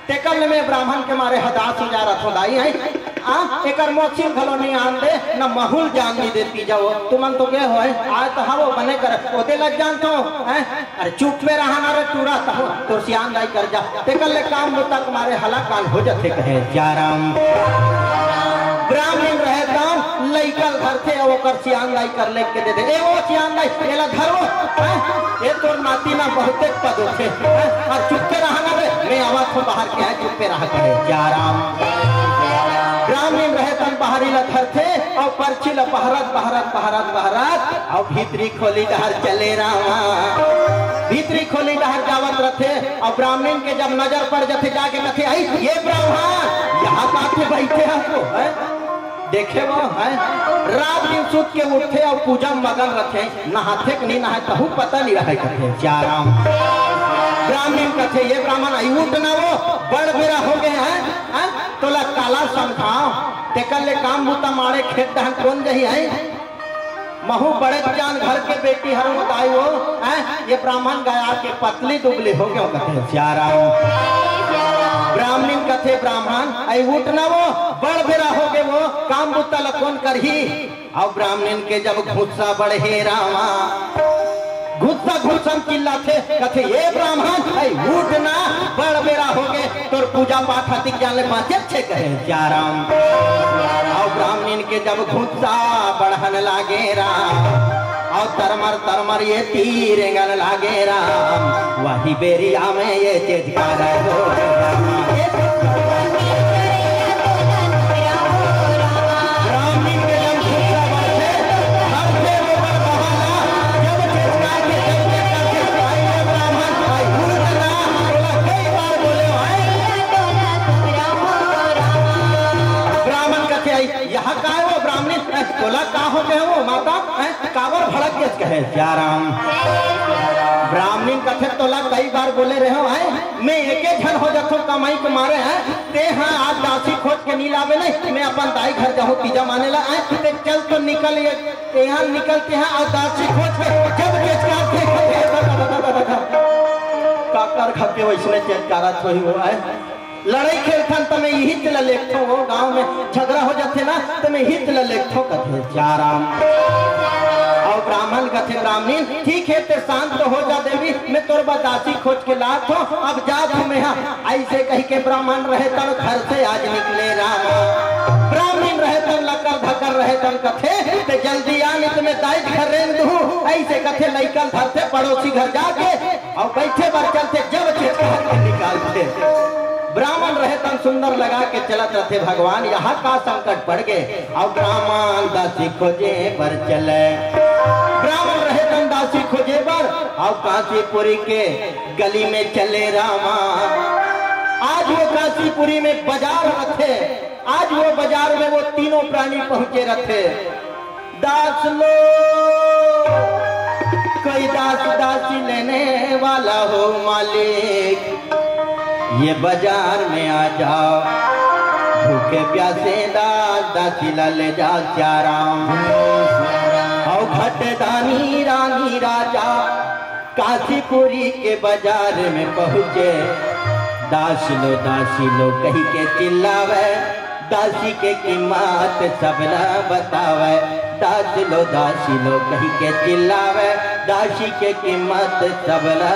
तेकर ले मैं ब्राह्मण के मारे हदास हो जा रथों दाई, हैं? आ, एकर मोचिन घलो नहीं आन दे, न महुल जान नहीं देती जाओ। तुमन तो गे हो, हैं? आज तो हवो बने कर, ओते लग जान तो, हैं? अरे चुप में रहा ना रे, तू रह तहो, तोर सियान दाई कर जा। तेकर ले काम बुता के मारे हला कान हो जथे कहे, "जा राम।" ब्राह्मण रहे तन लइका ल धरथे, अउ ओकर सियान दाई कर लेके दे दे। "ए ओ सियान दाई, एला धरो, हैं? ए तोर नाती ना बहुते पद होथे, हैं? अउ चुप्पे रहा ना रे, मैं आवत हूँ बाहर के, हैं? चुप्पे रहा," कहे, "जा राम।" ब्राह्मणिन रहे तन बहरी ल धरथे अउ परछी ल बहरत, बहरत, बहरत, बहरत अउ भीतरी खोली डहर चले रामा। भीतरी खोली डहर जावत रथे अउ ब्राह्मणिन के जब नजर पड़ जथे, जाके कथे, "अई, ये ब्राह्मण, यहाँ का तू बैठे हस वो, हैं?" देखे वो, हैं? रात दिन सुत के उठथे अउ पूजा म मगन रथे, नहाथे कि नहीं नहाय, तहू पता नहीं रहे, कथे, "सियाराम।" ब्राह्मणिन कथे, "ये ब्राह्मण, अई उठ ना वो, बड़ बेरा हो गए हैं, हैं? तोला काला समझाओ, तेकर ले काम बूता माड़े खेत डहन कोन जही है? महू बड़े जान घर के बेटी हरंव दाई वो, हैं? ये ब्राह्मण गया के पतली दुबली हो गयो," कथे, "सियाराम।" ब्राह्मणिन कथे, "ब्राह्मण, अई उठ ना वो, बड़ बेरा हो गए वो, काम बूता ल कोन करही?" अउ ब्राह्मणिन के जब गुस्सा बढ़े रामा, गुस्सा, गुस्सा म चिल्लाथे, कथे, "ए ब्राह्मण, अई उठ ना, बड़ बेरा होगे, तोर पूजा पाठ हतिक जान ले बाँचे अच्छे," कहे, सियाराम। अउ ब्राह्मणिन के जब गुस्सा बढ़न लागे राम, अउ तरमर तरमर ये तीर रेंगन लागे राम, वही बेरिया में ये चेचकार हो रामा, ये चेचकार। ब्राह्मणिन के जब गुस्सा बढ़थे, हर फेर ओकर बहाना, जब चेचकार के, जब चेचकार के, "भाई, ये ब्राह्मण, भाई, उठ ना," तोला कई बार बोले, भाई। ब्राह्मण कथे, "अई, यहाँ का है वो ब्राह्मणी? तोला का हो गए वो माता? हैं? काबर भड़क गेस?" कहे, "सियाराम।" ब्राह्मणिन कथे, "तोला कई बार बोले रहे हो, हैं? मैं एके झन हो जाथों कमाई के मारे, हैं? तें हा आज दासी खोज के नी लावे नहीं, मैं अपन दाई घर जाहूँ तीजा माने ला, हैं? तें चल तो निकल, ये तें हा निकल, तें हा अउ दासी खोज के जब चेचकार थे, काकर घर के वइसने चेचकारत होही वो, हैं? लड़ई खेलथन त मैं इही तेला लेगथों वो गाँव में, झगड़ा हो जाथे ना त मैं इही तेला लेगथों," कथे, "सियाराम।" अउ ब्राह्मण कथे, "ब्राह्मणिन, ठीक हे, तें शांत हो जा देवी, मैं तोर बर दासी खोज के लाथों, अब जाथों मैं हा।" अइसे कहिके ब्राह्मण रहे तन घर से आज निकले रामा। ब्राह्मणिन रहे तन लकर धकर रहे तन कथे, "तें जल्दी आ, नहीं त मैं दाई घर रेंग दूहूँ।" अइसे कथे लइका ल धरथे पड़ोसी घर जाके, अउ बइठे बर चलथे, जब चेचकार के निकालथे। ब्राह्मण रहे तन सुंदर लगा के चलत रथे, भगवान यहाँ का संकट पड़ गे। अउ ब्राह्मण दासी खोजे बर चले। ब्राह्मण रहे तन दासी खोजे बर, अउ काशीपुरी के गली में चले रामा। आज वो काशीपुरी में बाजार रथे, आज वो बाजार में वो तीनों प्राणी पहुंचे रथे। दास लो, कोई दास दासी लेने वाला हो मालिक, ये बाजार में आ जाओ। भूखे प्यासे दास दासी ला ले जाओ सियाराम। अउ घट दानी रानी राजा काशीपुरी के बाजार में पहुँचे। दास लो, दासी लो कहि के चिल्लावे, दासी के कीमत सबला बतावे। दास लो, दासी लो कहि के चिल्लावे, दासी के कीमत सबला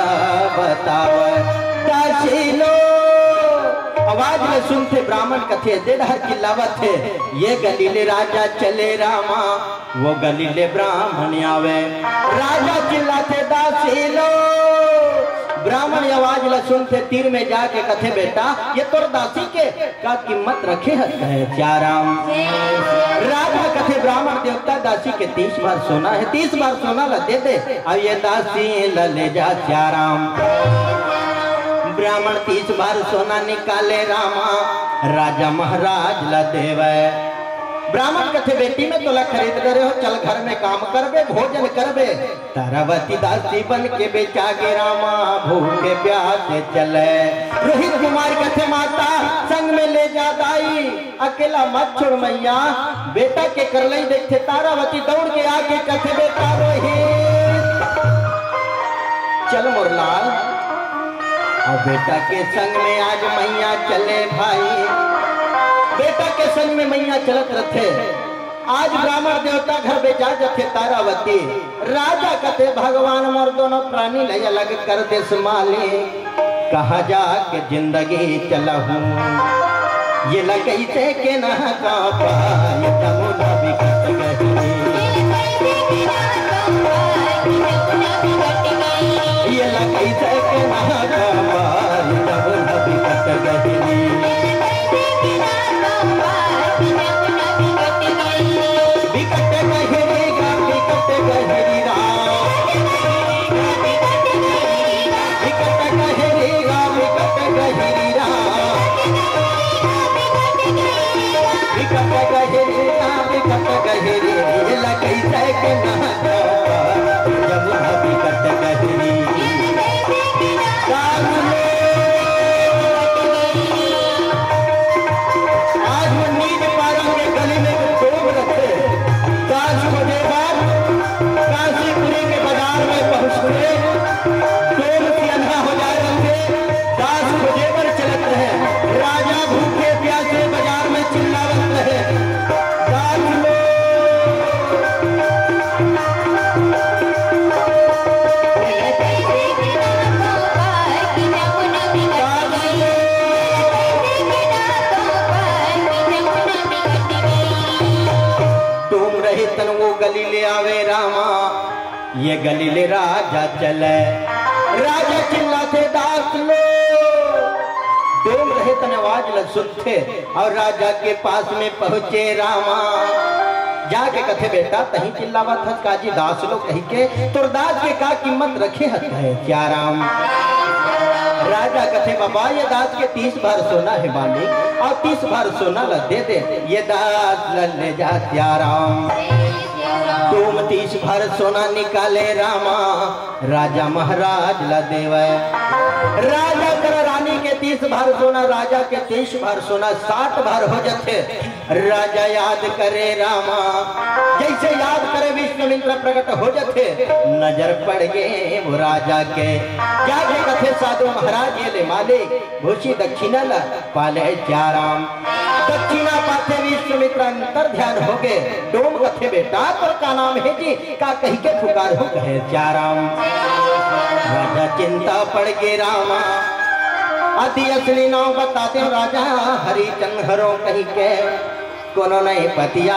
बतावे। दासी लो, आवाज ल सुनथे ब्राह्मण कथे, दे डहर चिल्लावत हे, ये गली ले राजा चले रामा, वो गली ले ब्राह्मण आवे। राजा चिल्लाथे, "दासी लो।" ब्राह्मण ये आवाज ल सुनथे, तीर में जाके कथे, "बेटा, ये तोर दासी के का कीमत रखे हस?" कहे, "सियाराम।" राजा कथे, "ब्राह्मण देवता, दासी के तीस भार सोना हे, तीस भार सोना ल दे दे, अउ ये दासी ल ले जा सियाराम।" ब्राह्मण तीस भार सोना निकाले रामा, राजा महाराज ल देवे। ब्राह्मण कथे, "बेटी, मैं तोला खरीद डरे हों, चल घर में काम करबे, भोजन करबे।" तारावती दासी बन के बेचा गे रामा, भूखे प्यासे चले। रोहित कुमार कथे, "माता, संग में ले जा दाई, अकेला मत छोड़ मैया।" बेटा के करलई देखथे, तारावती दौड़ के आके कथे, "बेटा रोहित, चल मोर लाल।" अउ बेटा के संग में आज मैया चले भाई, बेटा के संग में मैया चलत रथे। आज ब्राह्मण देवता घर बेचा जथे तारावती। राजा कथे, "भगवान मोर दोनों प्राणी ल अलग कर देस मालिक।" कहाँ जाके जिंदगी चलहूँ, ये लगई से के ना का पाए जमुना बिकट गही। ये लगई से के ना का पाए जमुना बिकट गही। जमुना बिकट गहरी। आज वो नीच पारा के गली में एक डोम रथे। दस बजे बाद काशीपुरी के बाजार में पहुंचथे। डोम सियन्हा हो जाए रथे। दस बजे पर चलत रहे। राजा भूखे प्यासे बाजार में चिल्लावत रहे। डोम रहे तन वो गली ले आवे रामा, ये गली ले राजा चले। राजा चिल्लाथे, "दास लो।" डोम रहे तन आवाज ल सुनथे। अउ राजा के पास में पहुंचे रामा, जाके कथे, "बेटा, तहीं चिल्लावत हस का जी दास लो कहिके? तोर दास के का कीमत रखे हस?" कहे, "क्या राम?" राजा कथे, "बाबा, ये दास के तीस भार सोना हे मालिक, अउ तीस भार सोना ल दे दे, ये दास ल ले जा।" क्या राम? डोम तीस भार सोना निकाले रामा, राजा महाराज ला देवय। राजा कर रानी के तीस भार सोना, राजा के तीस भार सोना, साठ भार हो जथे। राजा याद करे रामा, जैसे याद करे विश्वामित्र प्रकट हो जथे। नजर पड़ गे वो राजा के, जाके कथे साधु महाराज, ये ले मालिक, भूसी दक्षिणा ला पाले चाराम। दक्षिणा पाथे विश्वामित्र अंतर ध्यान हो गे। डोम कथे, "बेटा, तोर का नाम हे जी?" का कहिके पुकारहूं कहे चाराम। राजा चिंता पड़ गे रामा। अति असली नाम बता दे राजा, हरिचंद हरो कहिके कोनो नहीं पतिया।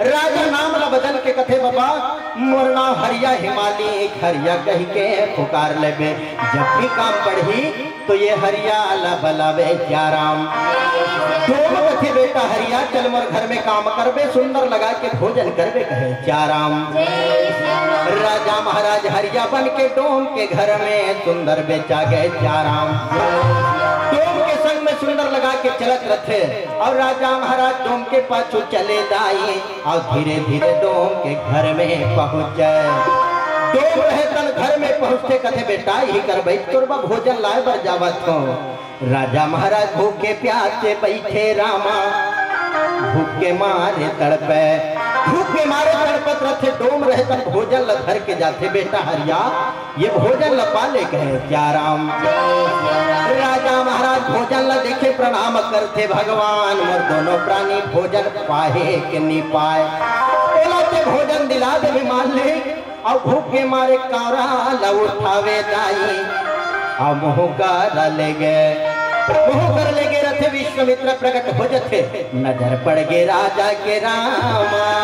राजा नाम ला बदल के कथे, "बाबा, मोर नाम हरिया हे मालिक, हरिया कहिके पुकार लेबे, जब भी काम पड़ही तो ये हरिया ला बलावे चाराम।" डोम कथे, "बेटा हरिया, चल मोर घर में काम करबे, सुंदर लगा के भोजन करबे," कहे चाराम। राजा महाराज हरिया बन के डोम के घर में सुंदर बेचा गए चाराम। डोम के संग में सुंदर लगा के चलत रथे अउ राजा महाराज डोम के पाछू चले दाई। अउ धीरे धीरे डोम के घर में पहुंचे। डोम रहे तन घर में पहुंचते कथे, "बेटा, इही कर बइठ, तोर बर भोजन लाए बर जावत हों।" राजा महाराज भूखे प्यासे बइठे रामा, भूख के मारे तड़पे। भूख के मारे तड़पत रथे, डोम रहे तन भोजन ल धर के जाथे, "बेटा हरिया, ये भोजन ल पा ले," कहे चाराम। राजा महाराज भोजन ल देखे, प्रणाम करथे, "भगवान, मोर दोनों प्राणी भोजन पाहे के नी पाए, ओला ते भोजन दिला देबे मालिक।" अउ भूख के मारे कांवरा ल उठावे दाई, अउ मुहूं कर ले गे, मुहूं कर ले गे रथे। विश्वामित्र प्रकट हो जथे, नजर पड़ गे राजा के रामा,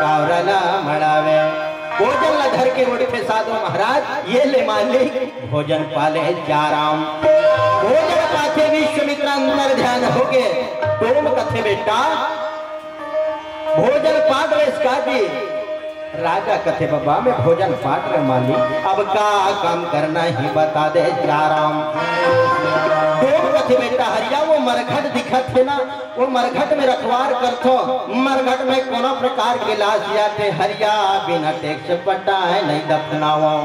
कांवरा ल मड़ावे। भोजन ल धर के उठथे साधु महाराज, "ये ले मालिक, भोजन पाले चाराम।" भोजन पाथे विश्वामित्र अंतर ध्यान हो गे। डोम कथे, "बेटा, भोजन पाट रेहेस का जी?" राजा कथे, "बाबा, मैं भोजन पाट रेहेंव मालिक, अब का काम करना हे बता दे चाराम।" डोम कथे, "बेटा हरिया, वो मरघट दिखत हे ना, वो मरघट में रखवार करथों, मरघट में कोनो प्रकार के लाश आथे, हरिया बिना टैक्स पटाए नहीं दफनावों।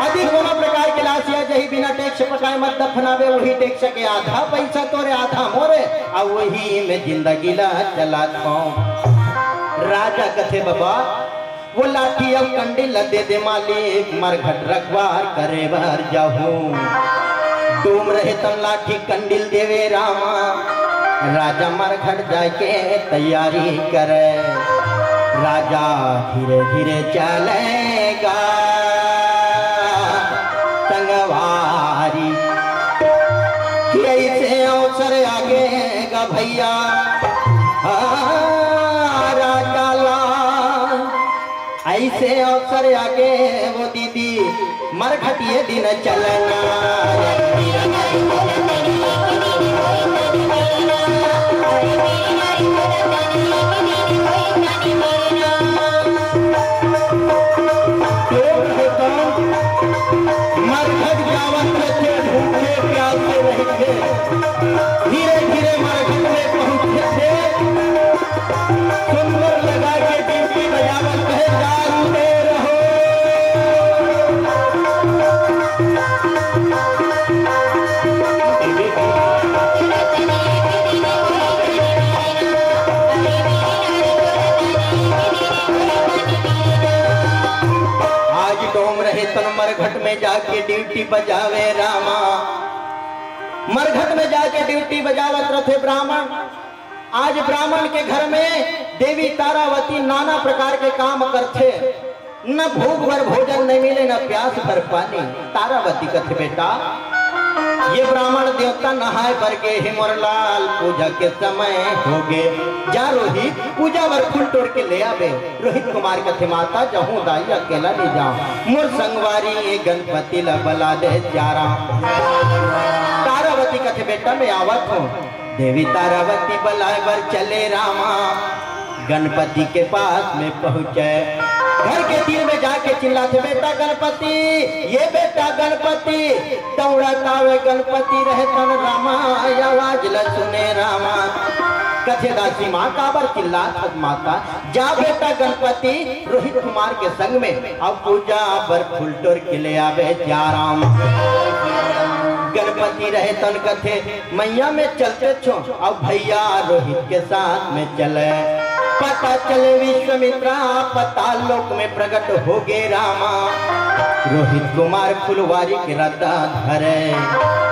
यदि कोनो प्रकार के लाश आ जाही बिना टैक्स पटाए मत दफनाबे, वही टैक्स के आधा पैसा तोरे, आधा मोरे, अउ वही में जिंदगी ला चलाथों।" राजा कथे, "बाबा, वो लाठी अउ कंडील ला दे दे मालिक, मरघट रखवार करे बर जाहूं।" डोम रहे तन लाठी कंडील देवे रामा, राजा मरघट जाके तैयारी करे। राजा धीरे धीरे चलेगा संगवारी, कि ऐसे अवसर आगे गा भैया, हाँ, राजा ला। ऐसे अवसर आगे वो दीदी, मरघट ये दिन चलना। डोम रहे तन, मरघट जावत रथे, भूखे प्यासे रहिथे। धीरे धीरे मरघट में पहुंचथे। सुंदर लगा के दीप बजावत कहे जागते रहो। आज डोम रहे तन मरघट में जाके ड्यूटी बजावे रामा। मरघट में जाके ड्यूटी बजावत रथे ब्राह्मण। आज ब्राह्मण के घर में देवी तारावती नाना प्रकार के काम करथे। न भूख भर भोजन नहीं मिले, न प्यास भर पानी। तारावती कथे, "बेटा, ये ब्राह्मण देवता नहाए बर गे हे मोर लाल, पूजा के समय हो गे। जा रोहित, पूजा बर फूल टोर के ले आबे।" रोहित कुमार कथे, "माता, जहूं दाई अकेला नहीं जाऊं, मोर संगवारी ये गणपति ला बला दे जा रहा।" तारावती कथे, "बेटा, मैं आवत हूं।" देवी तारावती बलाए बर चले रामा, गणपति के पास में पहुंचे। घर के तीर में जाके चिल्लाथे, "बेटा गणपति, ये बेटा गणपति।" दौड़त आवे गणपति रहे तन रामा, आवाज ल सुने रामा। कथे, "दासी माँ, काबर चिल्लात हस माता? जा बेटा गणपति रोहित कुमार के संग में अब पूजा बर फूल टोर के ले आबे जा राम।" गणपति रहे तन कथे, "मैया मैं चलते छो।" अब भैया रोहित के साथ में चले। पता चले विश्वामित्रा पताल लोक में प्रकट हो गे रामा। रोहित कुमार फुलवारी के रद्दा धरे,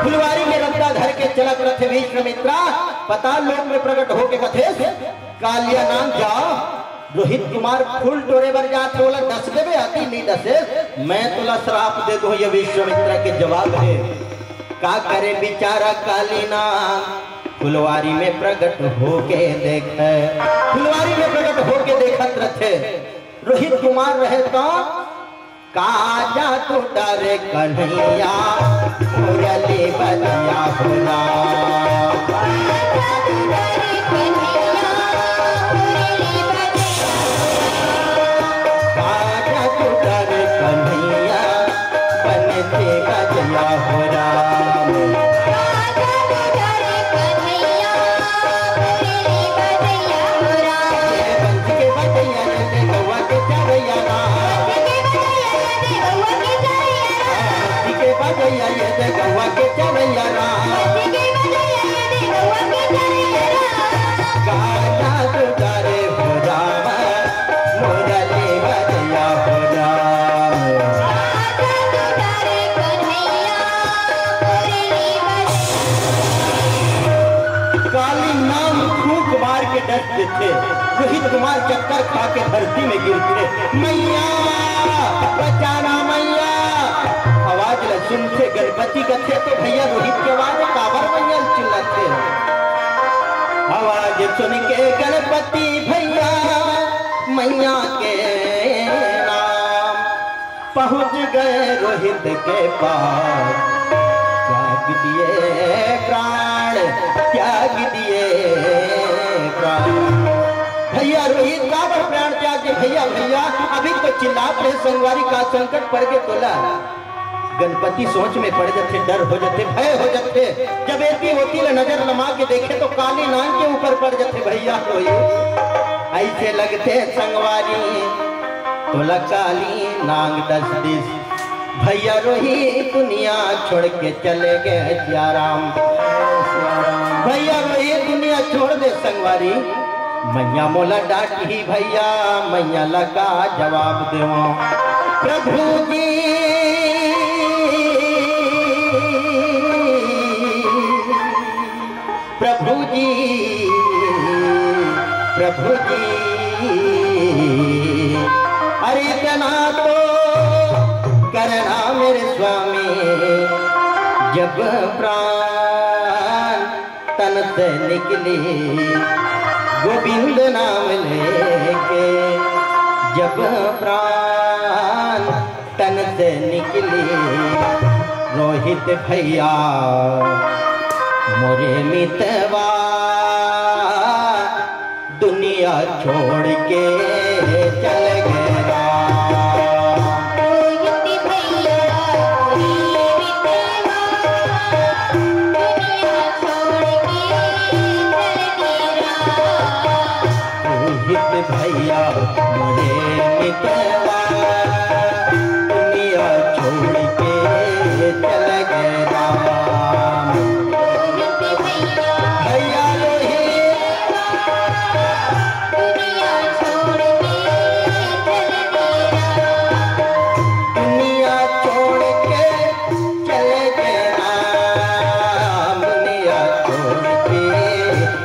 फुलवारी के रद्दा धर के चलत रथे विश्वामित्रा पताल लोक में प्रकट होके कथे, "कालिया नांग जा, रोहित कुमार फूल टोरे बर जात हे, ओला डस देबे, अति नहीं डसे, मैं तोला श्राप दे दूं।" ये विश्वामित्रा के जवाब हे। का करे बेचारा काली नांग, फुलवारी में प्रकट होके देखे, फुलवारी में प्रकट होके देखत रथे। रोहित कुमार रहे तो, "का जादू डारे कन्हैया, मुरली बजिया हो राम। का जादू डारे कन्हैया, बन के बजिया हो राम।" काली नांग फूंक मार के डस देथे। रोहित कुमार चक्कर खा के धरती में गिरथे, "मैया, बचाना मैया।" आवाज ल सुनथे गणपति कथे, तो भैया रोहित के आवाज काबर मैया ल चिल्लाथे? आवाज सुन के गणपति भैया मैया के नाम पहुंच गए रोहित के पास, त्याग दिए प्राण, त्याग दिए प्राण। भैया रोहित काबर प्राण त्याग दे? भैया, भैया, अभी तो चिल्लात रहे संगवारी, का संकट पड़ गे तोला? गणपति सोच में पड़ जथे, डर हो जथे, भय हो जथे। जब एती ओती ले नजर लमा के देखे तो काली नांग के ऊपर पड़ जथे भैया रोहित। ऐसे लगथे संगवारी तोला काली नांग डस दिस। भैया रोहित दुनिया छोड़ के चले गे सियाराम। भैया रोहित दुनिया छोड़ दे संगवारी, मैया मोला डांटही भैया, मैया ला का जवाब देवं? प्रभु जी, प्रभु जी, प्रभु जी, अरे इतना तो करना मेरे स्वामी, जब प्राण तन से निकली गोविंद नाम लेके, जब प्राण तन से निकली रोहित भैया मोरे मितवा, दुनिया छोड़ के चल गया। भैया मोरे मितवा, दुनिया छोड़ के चल गए राम। भैया रोहित, दुनिया छोड़ के चले गए राम, दुनिया छोड़ के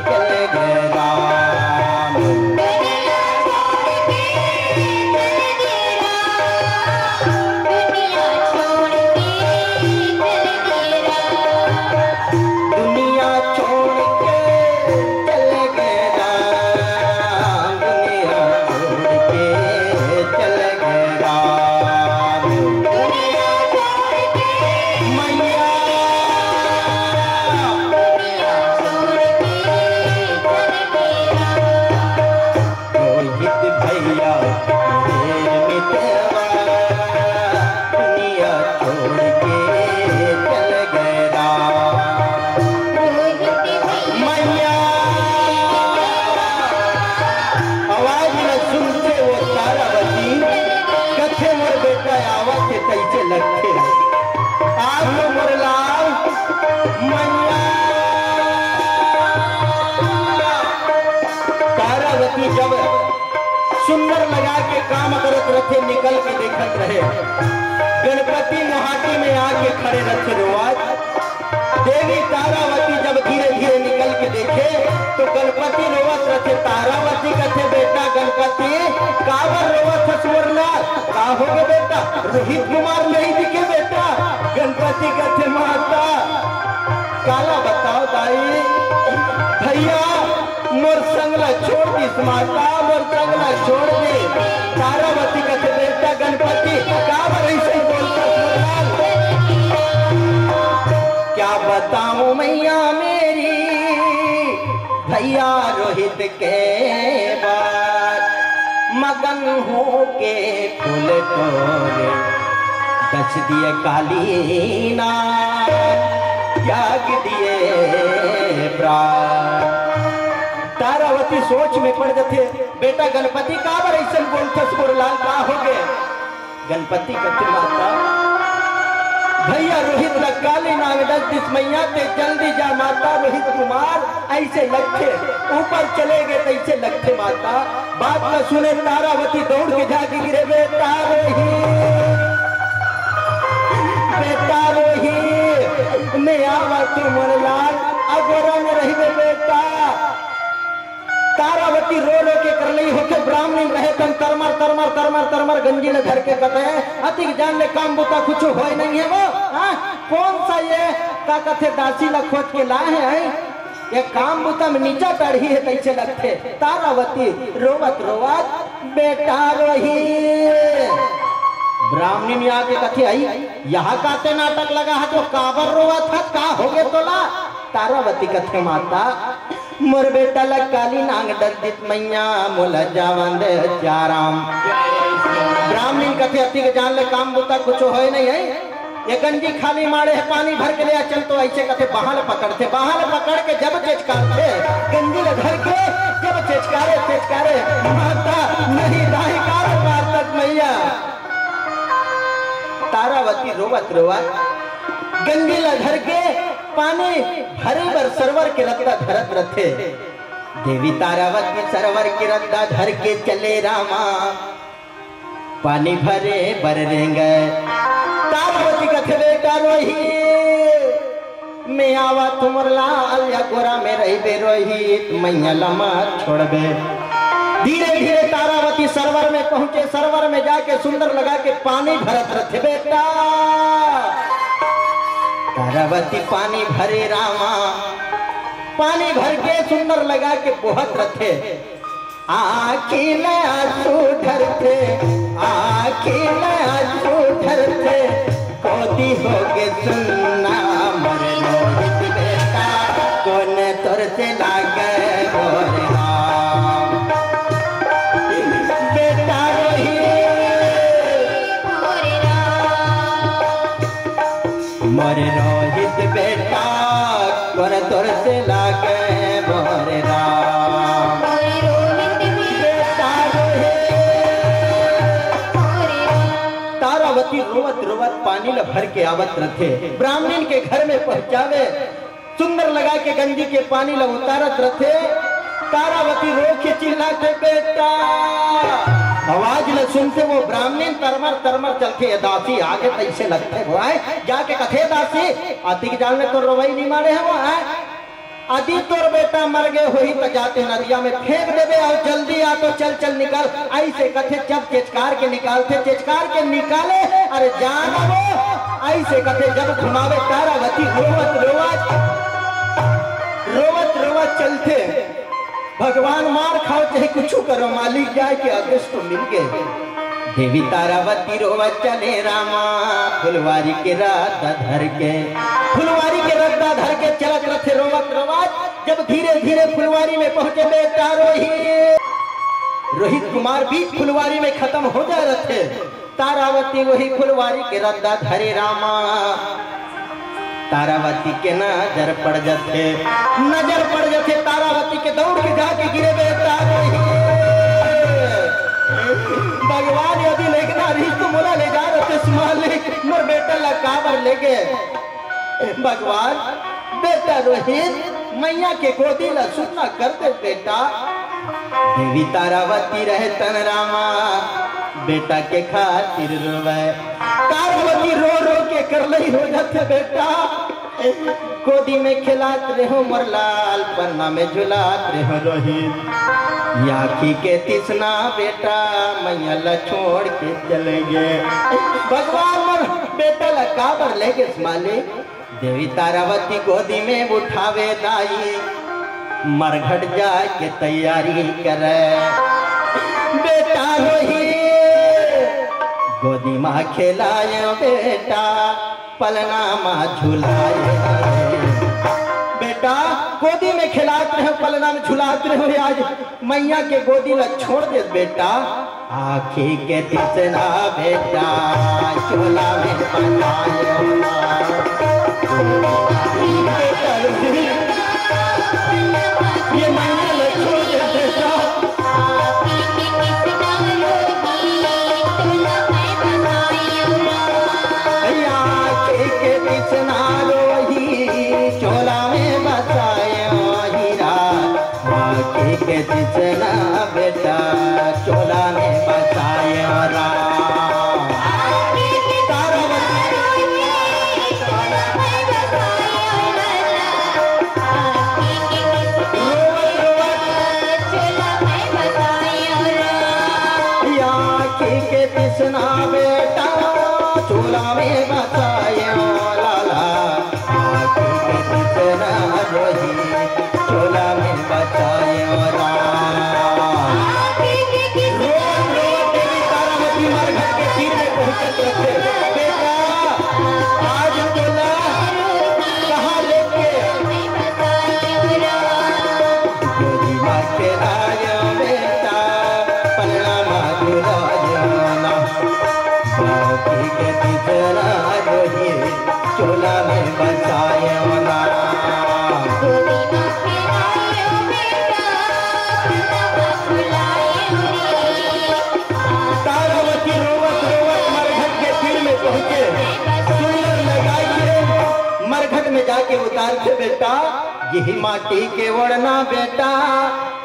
चले गए राम। दुनिया छोड़ के चले गए राम, दुनिया छोड़ के चले गए राम। मैया, रोहित भैया, मेरे मितवा, दुनिया छोड़ के चल गए राम। मैया, आवाज ल सुनते वो तारावती, कथे मोर बेटा आवत हे तइसे लगथे। आज तो मोर लाल मैया। तारावती जब सुंदर लगा के काम करत रथे, निकल के देखत रहे, गणपति मोहाटी में आके खड़े रथे रोवत। देवी तारावती जब धीरे धीरे निकल के देखे तो गणपति रोवत रथे। तारावती कथे, "बेटा गणपति, काबर रोवत हस मोर लाल? का होगे बेटा?" रोहित कुमार नहीं दिखे बेटा। गणपति कथे, "माता, काला बताओ दाई, भैया मोर संग ला छोड़ दिस माता, मोर संग ला छोड़ दे।" तारावती कथे, "बेटा गणपति, काबर अइसे बोलथस मोर लाल?" क्या बताऊं मैया मेरी, भैया रोहित के बात, मगन होके फूल तोरे, दस दिए काली ना, त्याग दिए प्राण। तारावती सोच में पड़ जथे, "बेटा गणपति, काबर अइसन बोलथस मोर लाल, का होगे?" गणपति कथे, "माता, भैया रोहित ल काली नांग डस दिस मैया, ते जल्दी जा माता, रोहित कुमार अइसे लगथे, ऊपर चले गे तइसे लगथे माता।" बात ल सुने तारावती दौड़ के जाके गिरे, "बेटा रोहित, बेटा रोहित, मैं आवा तो मोर लाल, अगोरा में रहिबे बेटा।" तारावती रो रो के करलई होथे, ब्राह्मणी रहे तन तरमर, तरमर, तरमर, तरमर गंजी ल धर के कथे, "अतिक जान ले काम बुता कुछु होय नहीं हे वो, हाँ? कौन सा ये का कथे दासी ल खोज के लाए हे, हैं? ये काम बुता में नीचा चढ़ी हे तइसे लगथे।" तारावती रोवत रोवत, "बेटा रोही।" ब्राह्मणी में आके कथे, "आई, यहाँ काते नाटक लगा हे तो काबर रोवत हे, का होगे तोला?" तारावती कथे, "माता, मोर बेटा ल काली नांग डस दिस मैया, मोला जावन दे सियाराम।" ब्राह्मणी कथे, "अतिक जान ले काम बुता कुछु होय नहीं हे, ये गंजी खाली माड़े हे, पानी भर के ले आ चल।" तो अइसे कथे, बाँह ल पकड़थे, बाँह ल पकड़ के जब चेचकारथे, गंजी ल धर के जब चेचकारे, चेचकारे, "माता नहीं दाही काल पार तक मैया।" तारावती रोवत रोवत गंजी ल धर के पानी भरे बर सरवर के रद्दा धरत रथे। देवी तारावती सरवर के रद्दा धर के चले रामा, पानी भरे बर रेंगे। तारावती कथे, "बेटा रोहित, मैं आवा तुमर लाल, या गोरा में रहिबे रोहित, मैया ल मत छोड़बे।" धीरे धीरे तारावती सरवर में पहुंचे, सरवर में जाके सुंदर लगा के पानी भरत रथे बेटा। तारावती पानी भरे रामा, पानी भर के सुंदर लगा के बोहत रथे। आँखी में आंसू ढरथे, आँखी में आंसू ढरथे, गोदी होगे सुन्ना मोर रोहित बेटा, कोन तोर से लागे मोर राम। बेटा रोहित, मोर रोहित बेटा, कोन तोर से लागे मोर राम। मोर रोहित बेटा, पानी ल भर के आवत रथे, ब्राह्मणिन के घर में पहुंचावे, सुंदर लगा के गंजी के पानी ल उतारत रथे। तारावती रो के चिल्लाथे, "बेटा!" आवाज ल सुनथे वो ब्राह्मणिन तरमर तरमर चलथे। ए दासी आगे तइसे लगथे वो, आय जाके कथे, "दासी, अतिक जान ले तो रोवई नहीं माने हे वो, आय।" अदी तोर बेटा मर गे होही त जाते नदिया में फेंक देबे अउ जल्दी आ तो चल चल निकल। अइसे कथे जब चेचकार के निकालथे, चेचकार के निकाले, अरे जान वो अइसे कथे जब घुमावे तारावती रोवत रोवत, रोवत रोवत चलथे। भगवान मार खाओ चाहे कुछ करो, मालिक जाय के आदेश तो मिल गे। देवी तारावती रोवत चले रामा, फुलवारी के रद्दा धर के, फुलवारी के रद्दा धर के चलत रथे रोवत रोवत। जब धीरे धीरे फुलवारी में पहुंचे बेटा रोहित, रोहित कुमार बीच फुलवारी में खतम हो जा रथे। तारावती वही फुलवारी के रद्दा धरे रामा, तारावती के नजर पड़ जथे, नजर पड़ जथे तारावती के, दौड़ के जाके गिरे बेटा रोहित। भगवान यदि लेगना रहिस तो मोला ले जा रहिस मालिक, मोर बेटा ला काबर लेगे? भगवान, बेटा रोहित, मैया के गोदी ला सुन्ना कर दे बेटा। देवी तारावती रहे तन रामा, बेटा के खातिर रोवे। तारावती रो रो के करलई हो जाथे बेटा। गोदी में खेलात रहो मोर लाल, पलना में झुलात रहो रोहित। ये आँखी के तिसना बेटा, मैया ला छोड़ के चले गे। भगवान मोर बेटा ला काबर लेगे मालिक? देवी तारावती गोदी में उठावे दाई, मरघट जाय के तैयारी करे। बेटा रोही गोदी मा खेलाय बेटा, पलना मा झुलाय। बेटा गोदी में खेलात रहे, पलना में झुलात रहे, आज मैया के गोदी ला छोड़ दे बेटा। आँखी के तिसना बेटा, चोला में बतायो ना। बेटा, ये मैया ला छोड़ दे बेटा। आँखी के तिसना रोही, चोला में बतायो हीरा। आँखी के तिसना बेटा, चोला में बतायो राम। रोवत, रोवत। आँखी के तिसना बेटा, चोला में बतायो लाला। आँखी के तिसना रोही, चोला में बतायो राम। रोत रोत देवी तारावती मरघट के तीर में पहुंचत रथे। बेटा, आज तोला कहाँ लेके? गोदी मा खेलायो बेटा, पलना मा झुलायो ना। बाकी के तिसरा रोही, चोला में बतायो ना। तारावती रोवत रोवत मरघट के तीर में पहुंचे। सुंदर लगाई के मरघट में जाके उतारथे बेटा। यही माटी के ओढ़ना बेटा,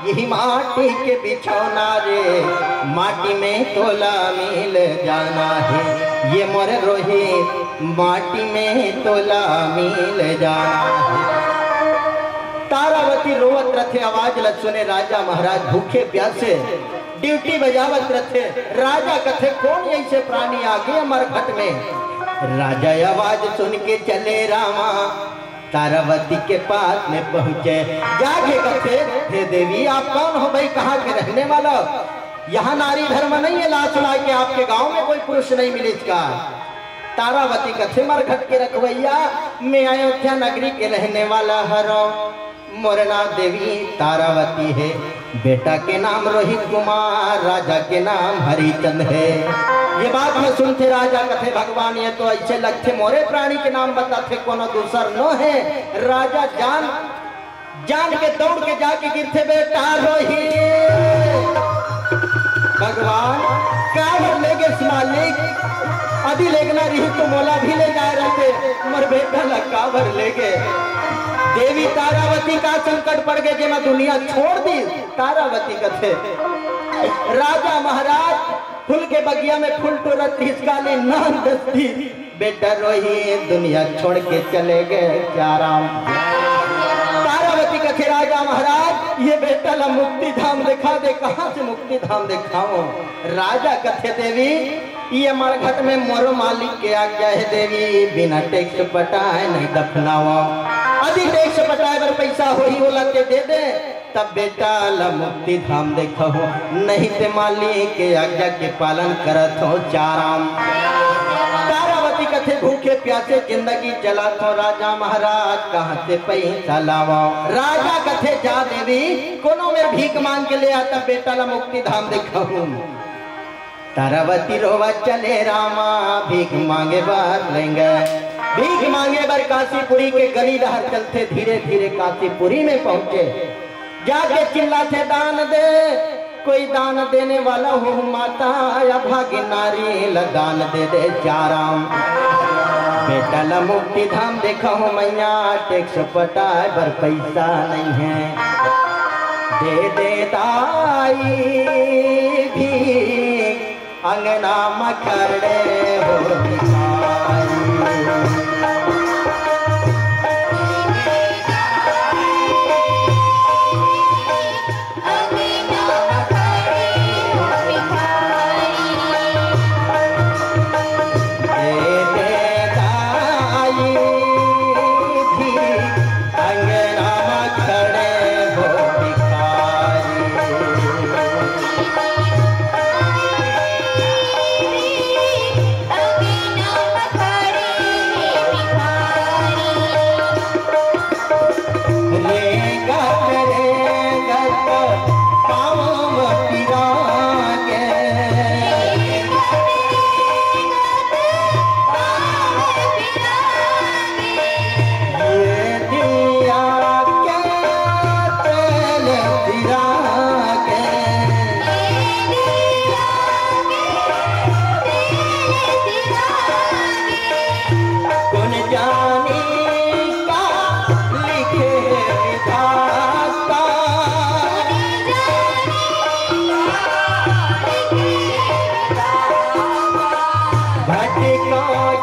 यही माटी के बिछौना रे, माटी में तोला मिल जाना हे। ये मोर रोही, माटी में तोला मिल जाना हे। तारावती रोवत रथे, आवाज ल सुने राजा महाराज भूखे प्यासे ड्यूटी बजावत रथे। राजा कथे, "कौन ऐसे प्राणी आगे मरघट में?" राजा आवाज सुन के चले रामा, तारावती के पास में पहुंचे। जाके कथे, "हे देवी, आप कौन हो भाई, कहाँ के रहने वाला हो? यहाँ नारी धर्म नहीं है, लाज सुना के आपके गांव में कोई पुरुष नहीं मिले इसका।" तारावती कथे, "मरघट के रखवैया, मैं अयोध्या नगरी के रहने वाला हरो।" मोर नाम देवी तारावती हे, बेटा के नाम रोहित कुमार, राजा के नाम हरिचंद हे। ये बात में सुनथे राजा कथे, "भगवान, ये तो ऐसे लगथे मोरे प्राणी के नाम बताथे, कोनो दूसर नो हे।" राजा जान, जान के दौड़ के जाके गिरथे, "बेटा रोहित, भगवान, काबर ले मालिक, अदी लेगना रही तो मोला भी ले जाए रहते, मोर बेटा ला काबर ले गे? देवी तारावती का संकट पड़ गे, जेमा दुनिया छोड़ दी। तारावती कथे, राजा महाराज फूल के बगिया में फूल टोरत रिहिस, काली नान दस्ती, बेटा रोही दुनिया छोड़ के चले गे चाराम। तारावती कथे, राजा महाराज, ये बेटा ला मुक्ति धाम दिखा दे। कहाँ से मुक्ति धाम दिखाओ? राजा कथे, देवी, ये मरघट में मोरो मालिक के आज्ञा हे देवी, बिना टैक्स पटाए नहीं दफनाओ। अदी टैक्स पटाए बर पैसा होही, ओला ते दे दे, तब बेटा ला मुक्ति धाम देखहूँ, नहीं ते मालिक के आज्ञा के पालन करत हो चाराम। तारावती कथे, भूखे प्यासे जिंदगी चलात हो राजा महाराज, कहाँ से पैसा लावा? राजा कथे, जा देवी, कोनो में भीख मांग के ले आ, तब बेटा ला मुक्ति धाम देखहूँ। तारावती रोवा चले रामा, भीख मांगे बर लेंगे। भीख मांगे बर काशीपुरी के गली डहर चलथे, धीरे धीरे काशीपुरी में पहुंचे। जाके चिल्लाथे, दान दे, कोई दान देने वाला हो माता, या भागी नारी ला दान दे दे चाराम। बेटा ला मुक्ति धाम देखहूँ मैया, टैक्स पटाए बर पैसा नहीं है, दे दे दाई भी अंगना म खड़े हो भिखारी। ए दे दाई भी अंगना म खड़े हो भिखारी।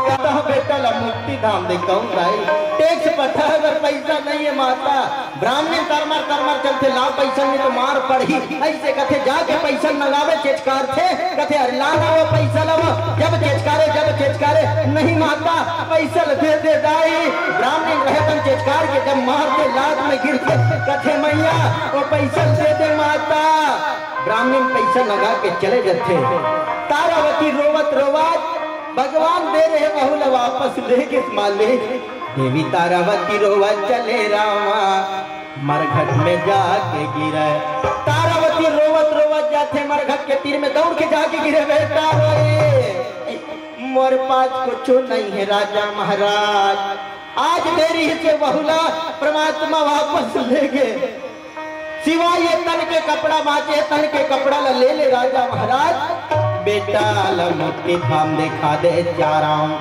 कतह बेटा ला मुक्ति धाम दे कहूँ दाई, टैक्स पठाए बर पैसा नहीं है माता। ब्राह्मणी तरमर तरमर चलथे, ला पैसा नहीं तो मार पड़ही। ऐसे कथे जाके पैसा मंगावे, चेचकारथे, कथे, अरे ला ना वो पैसा ला वो। जब चेचकारे, जब चेचकारे, नहीं माता, पैसा ल दे दे दाई। ब्राह्मणी रहे तन चेचकार के जब मारथे, लात में गिरथे, कथे, मैया, वो पैसा ल दे दे माता। ब्राह्मणी पैसा लगा के चले जाथे। तारावती रोवत रोवत भगवान दे रहे बहू ला वापस लेगे मालिक। देवी तारावती रोवत चले रामा, मरघट में जाके गिरे। तारावती रोवत रोवत जाथे मरघट के तीर में, दौड़ के जाके गिरे, बेटा रोए, मोर पास कुछ नहीं है राजा महाराज। आज दे रहिस बहू ला परमात्मा वापस लेगे। सिवाय ये तन के कपड़ा बांचे, तन के कपड़ा ला ले ले राजा महाराज। बेटा ला मुक्ति धाम देखा दे चाराम।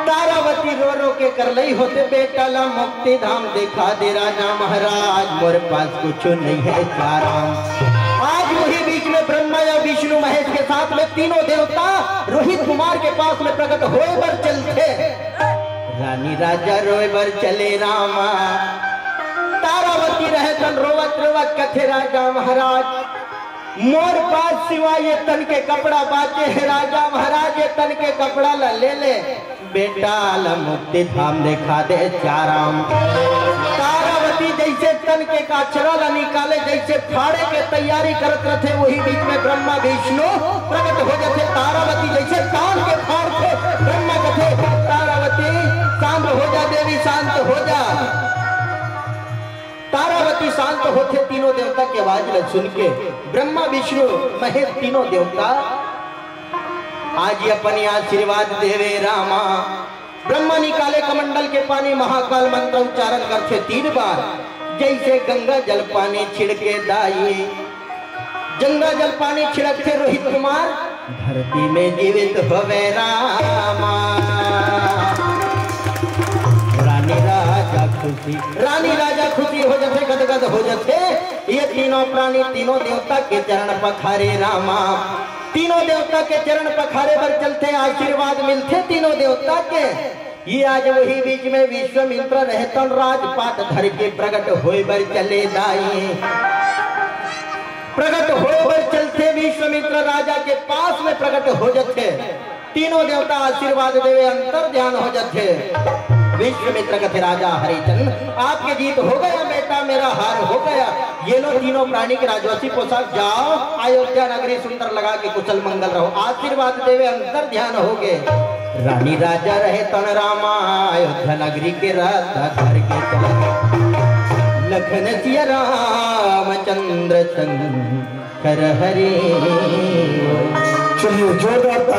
तारावती रो रो के करलई होथे, बेटा ला मुक्ति धाम देखा दे राजा महाराज, मोर पास कुछ नहीं है चाराम। आज वही बीच में ब्रह्मा या विष्णु महेश के साथ में तीनों देवता रोहित कुमार के पास में प्रकट होए बर चलथे। रानी राजा रोए बर चले रामा। तारावती रहे तन रोवत रोवत कथे, राजा महाराज, मोर पास सिवाय ये तन के कपड़ा बाचे हे राजा महाराज, ये तन के कपड़ा ला ले ले, बेटा ला मुक्ति धाम देखा दे चाराम। तारावती जैसे तन के काछरा ला निकाले, जैसे फाड़े के तैयारी करत रथे, वही बीच में ब्रह्मा विष्णु प्रकट हो जाथे। तारावती जैसे तान के फाड़थे, ब्रह्मा कथे, तारावती शांत हो जा देवी, शांत हो जा। तारावती शांत होथे तीनों देवता के आवाज ल सुन के। ब्रह्मा विष्णु महेश तीनों देवता आज अपन आशीर्वाद देवे रामा। ब्रह्मा निकाले कमंडल के पानी, महाकाल मंत्र उच्चारण करथे तीन बार। जैसे गंगा जल पानी छिड़के दाई, गंगा जल पानी छिड़कथे रोहित कुमार, धरती में जीवित होवे रामा। रानी राजा खुशी, रानी राजा खुशी हो जथे, गदगद हो जथे। ये तीनों प्राणी, तीनों देवता के चरण पखारे रामा। तीनों देवता के चरण पखारे बर चलथे, आशीर्वाद मिलथे तीनों देवता के। ये आज वही बीच में विश्वामित्र रहतन राजपाट धर के प्रकट होय बर चले दाई। प्रकट होय बर चलथे विश्वामित्र राजा के पास में प्रकट हो जथे। तीनों देवता आशीर्वाद देवे, अंतर ध्यान हो जथे। विश्वामित्र कथे, राजा हरिचंद, आपके जीत हो गया बेटा, मेरा हार हो गया। ये लो तीनों प्राणी के राजवंशी पोशाक, जाओ अयोध्या नगरी सुंदर लगा के कुशल मंगल रहो। आशीर्वाद देवे, अंतर ध्यान हो गए। रानी राजा रहतन रामा, अयोध्या नगरी के राजा घर के चला। लखन सिया रामचंद्र शंकर हरे। चलिए, जोरदार ताली।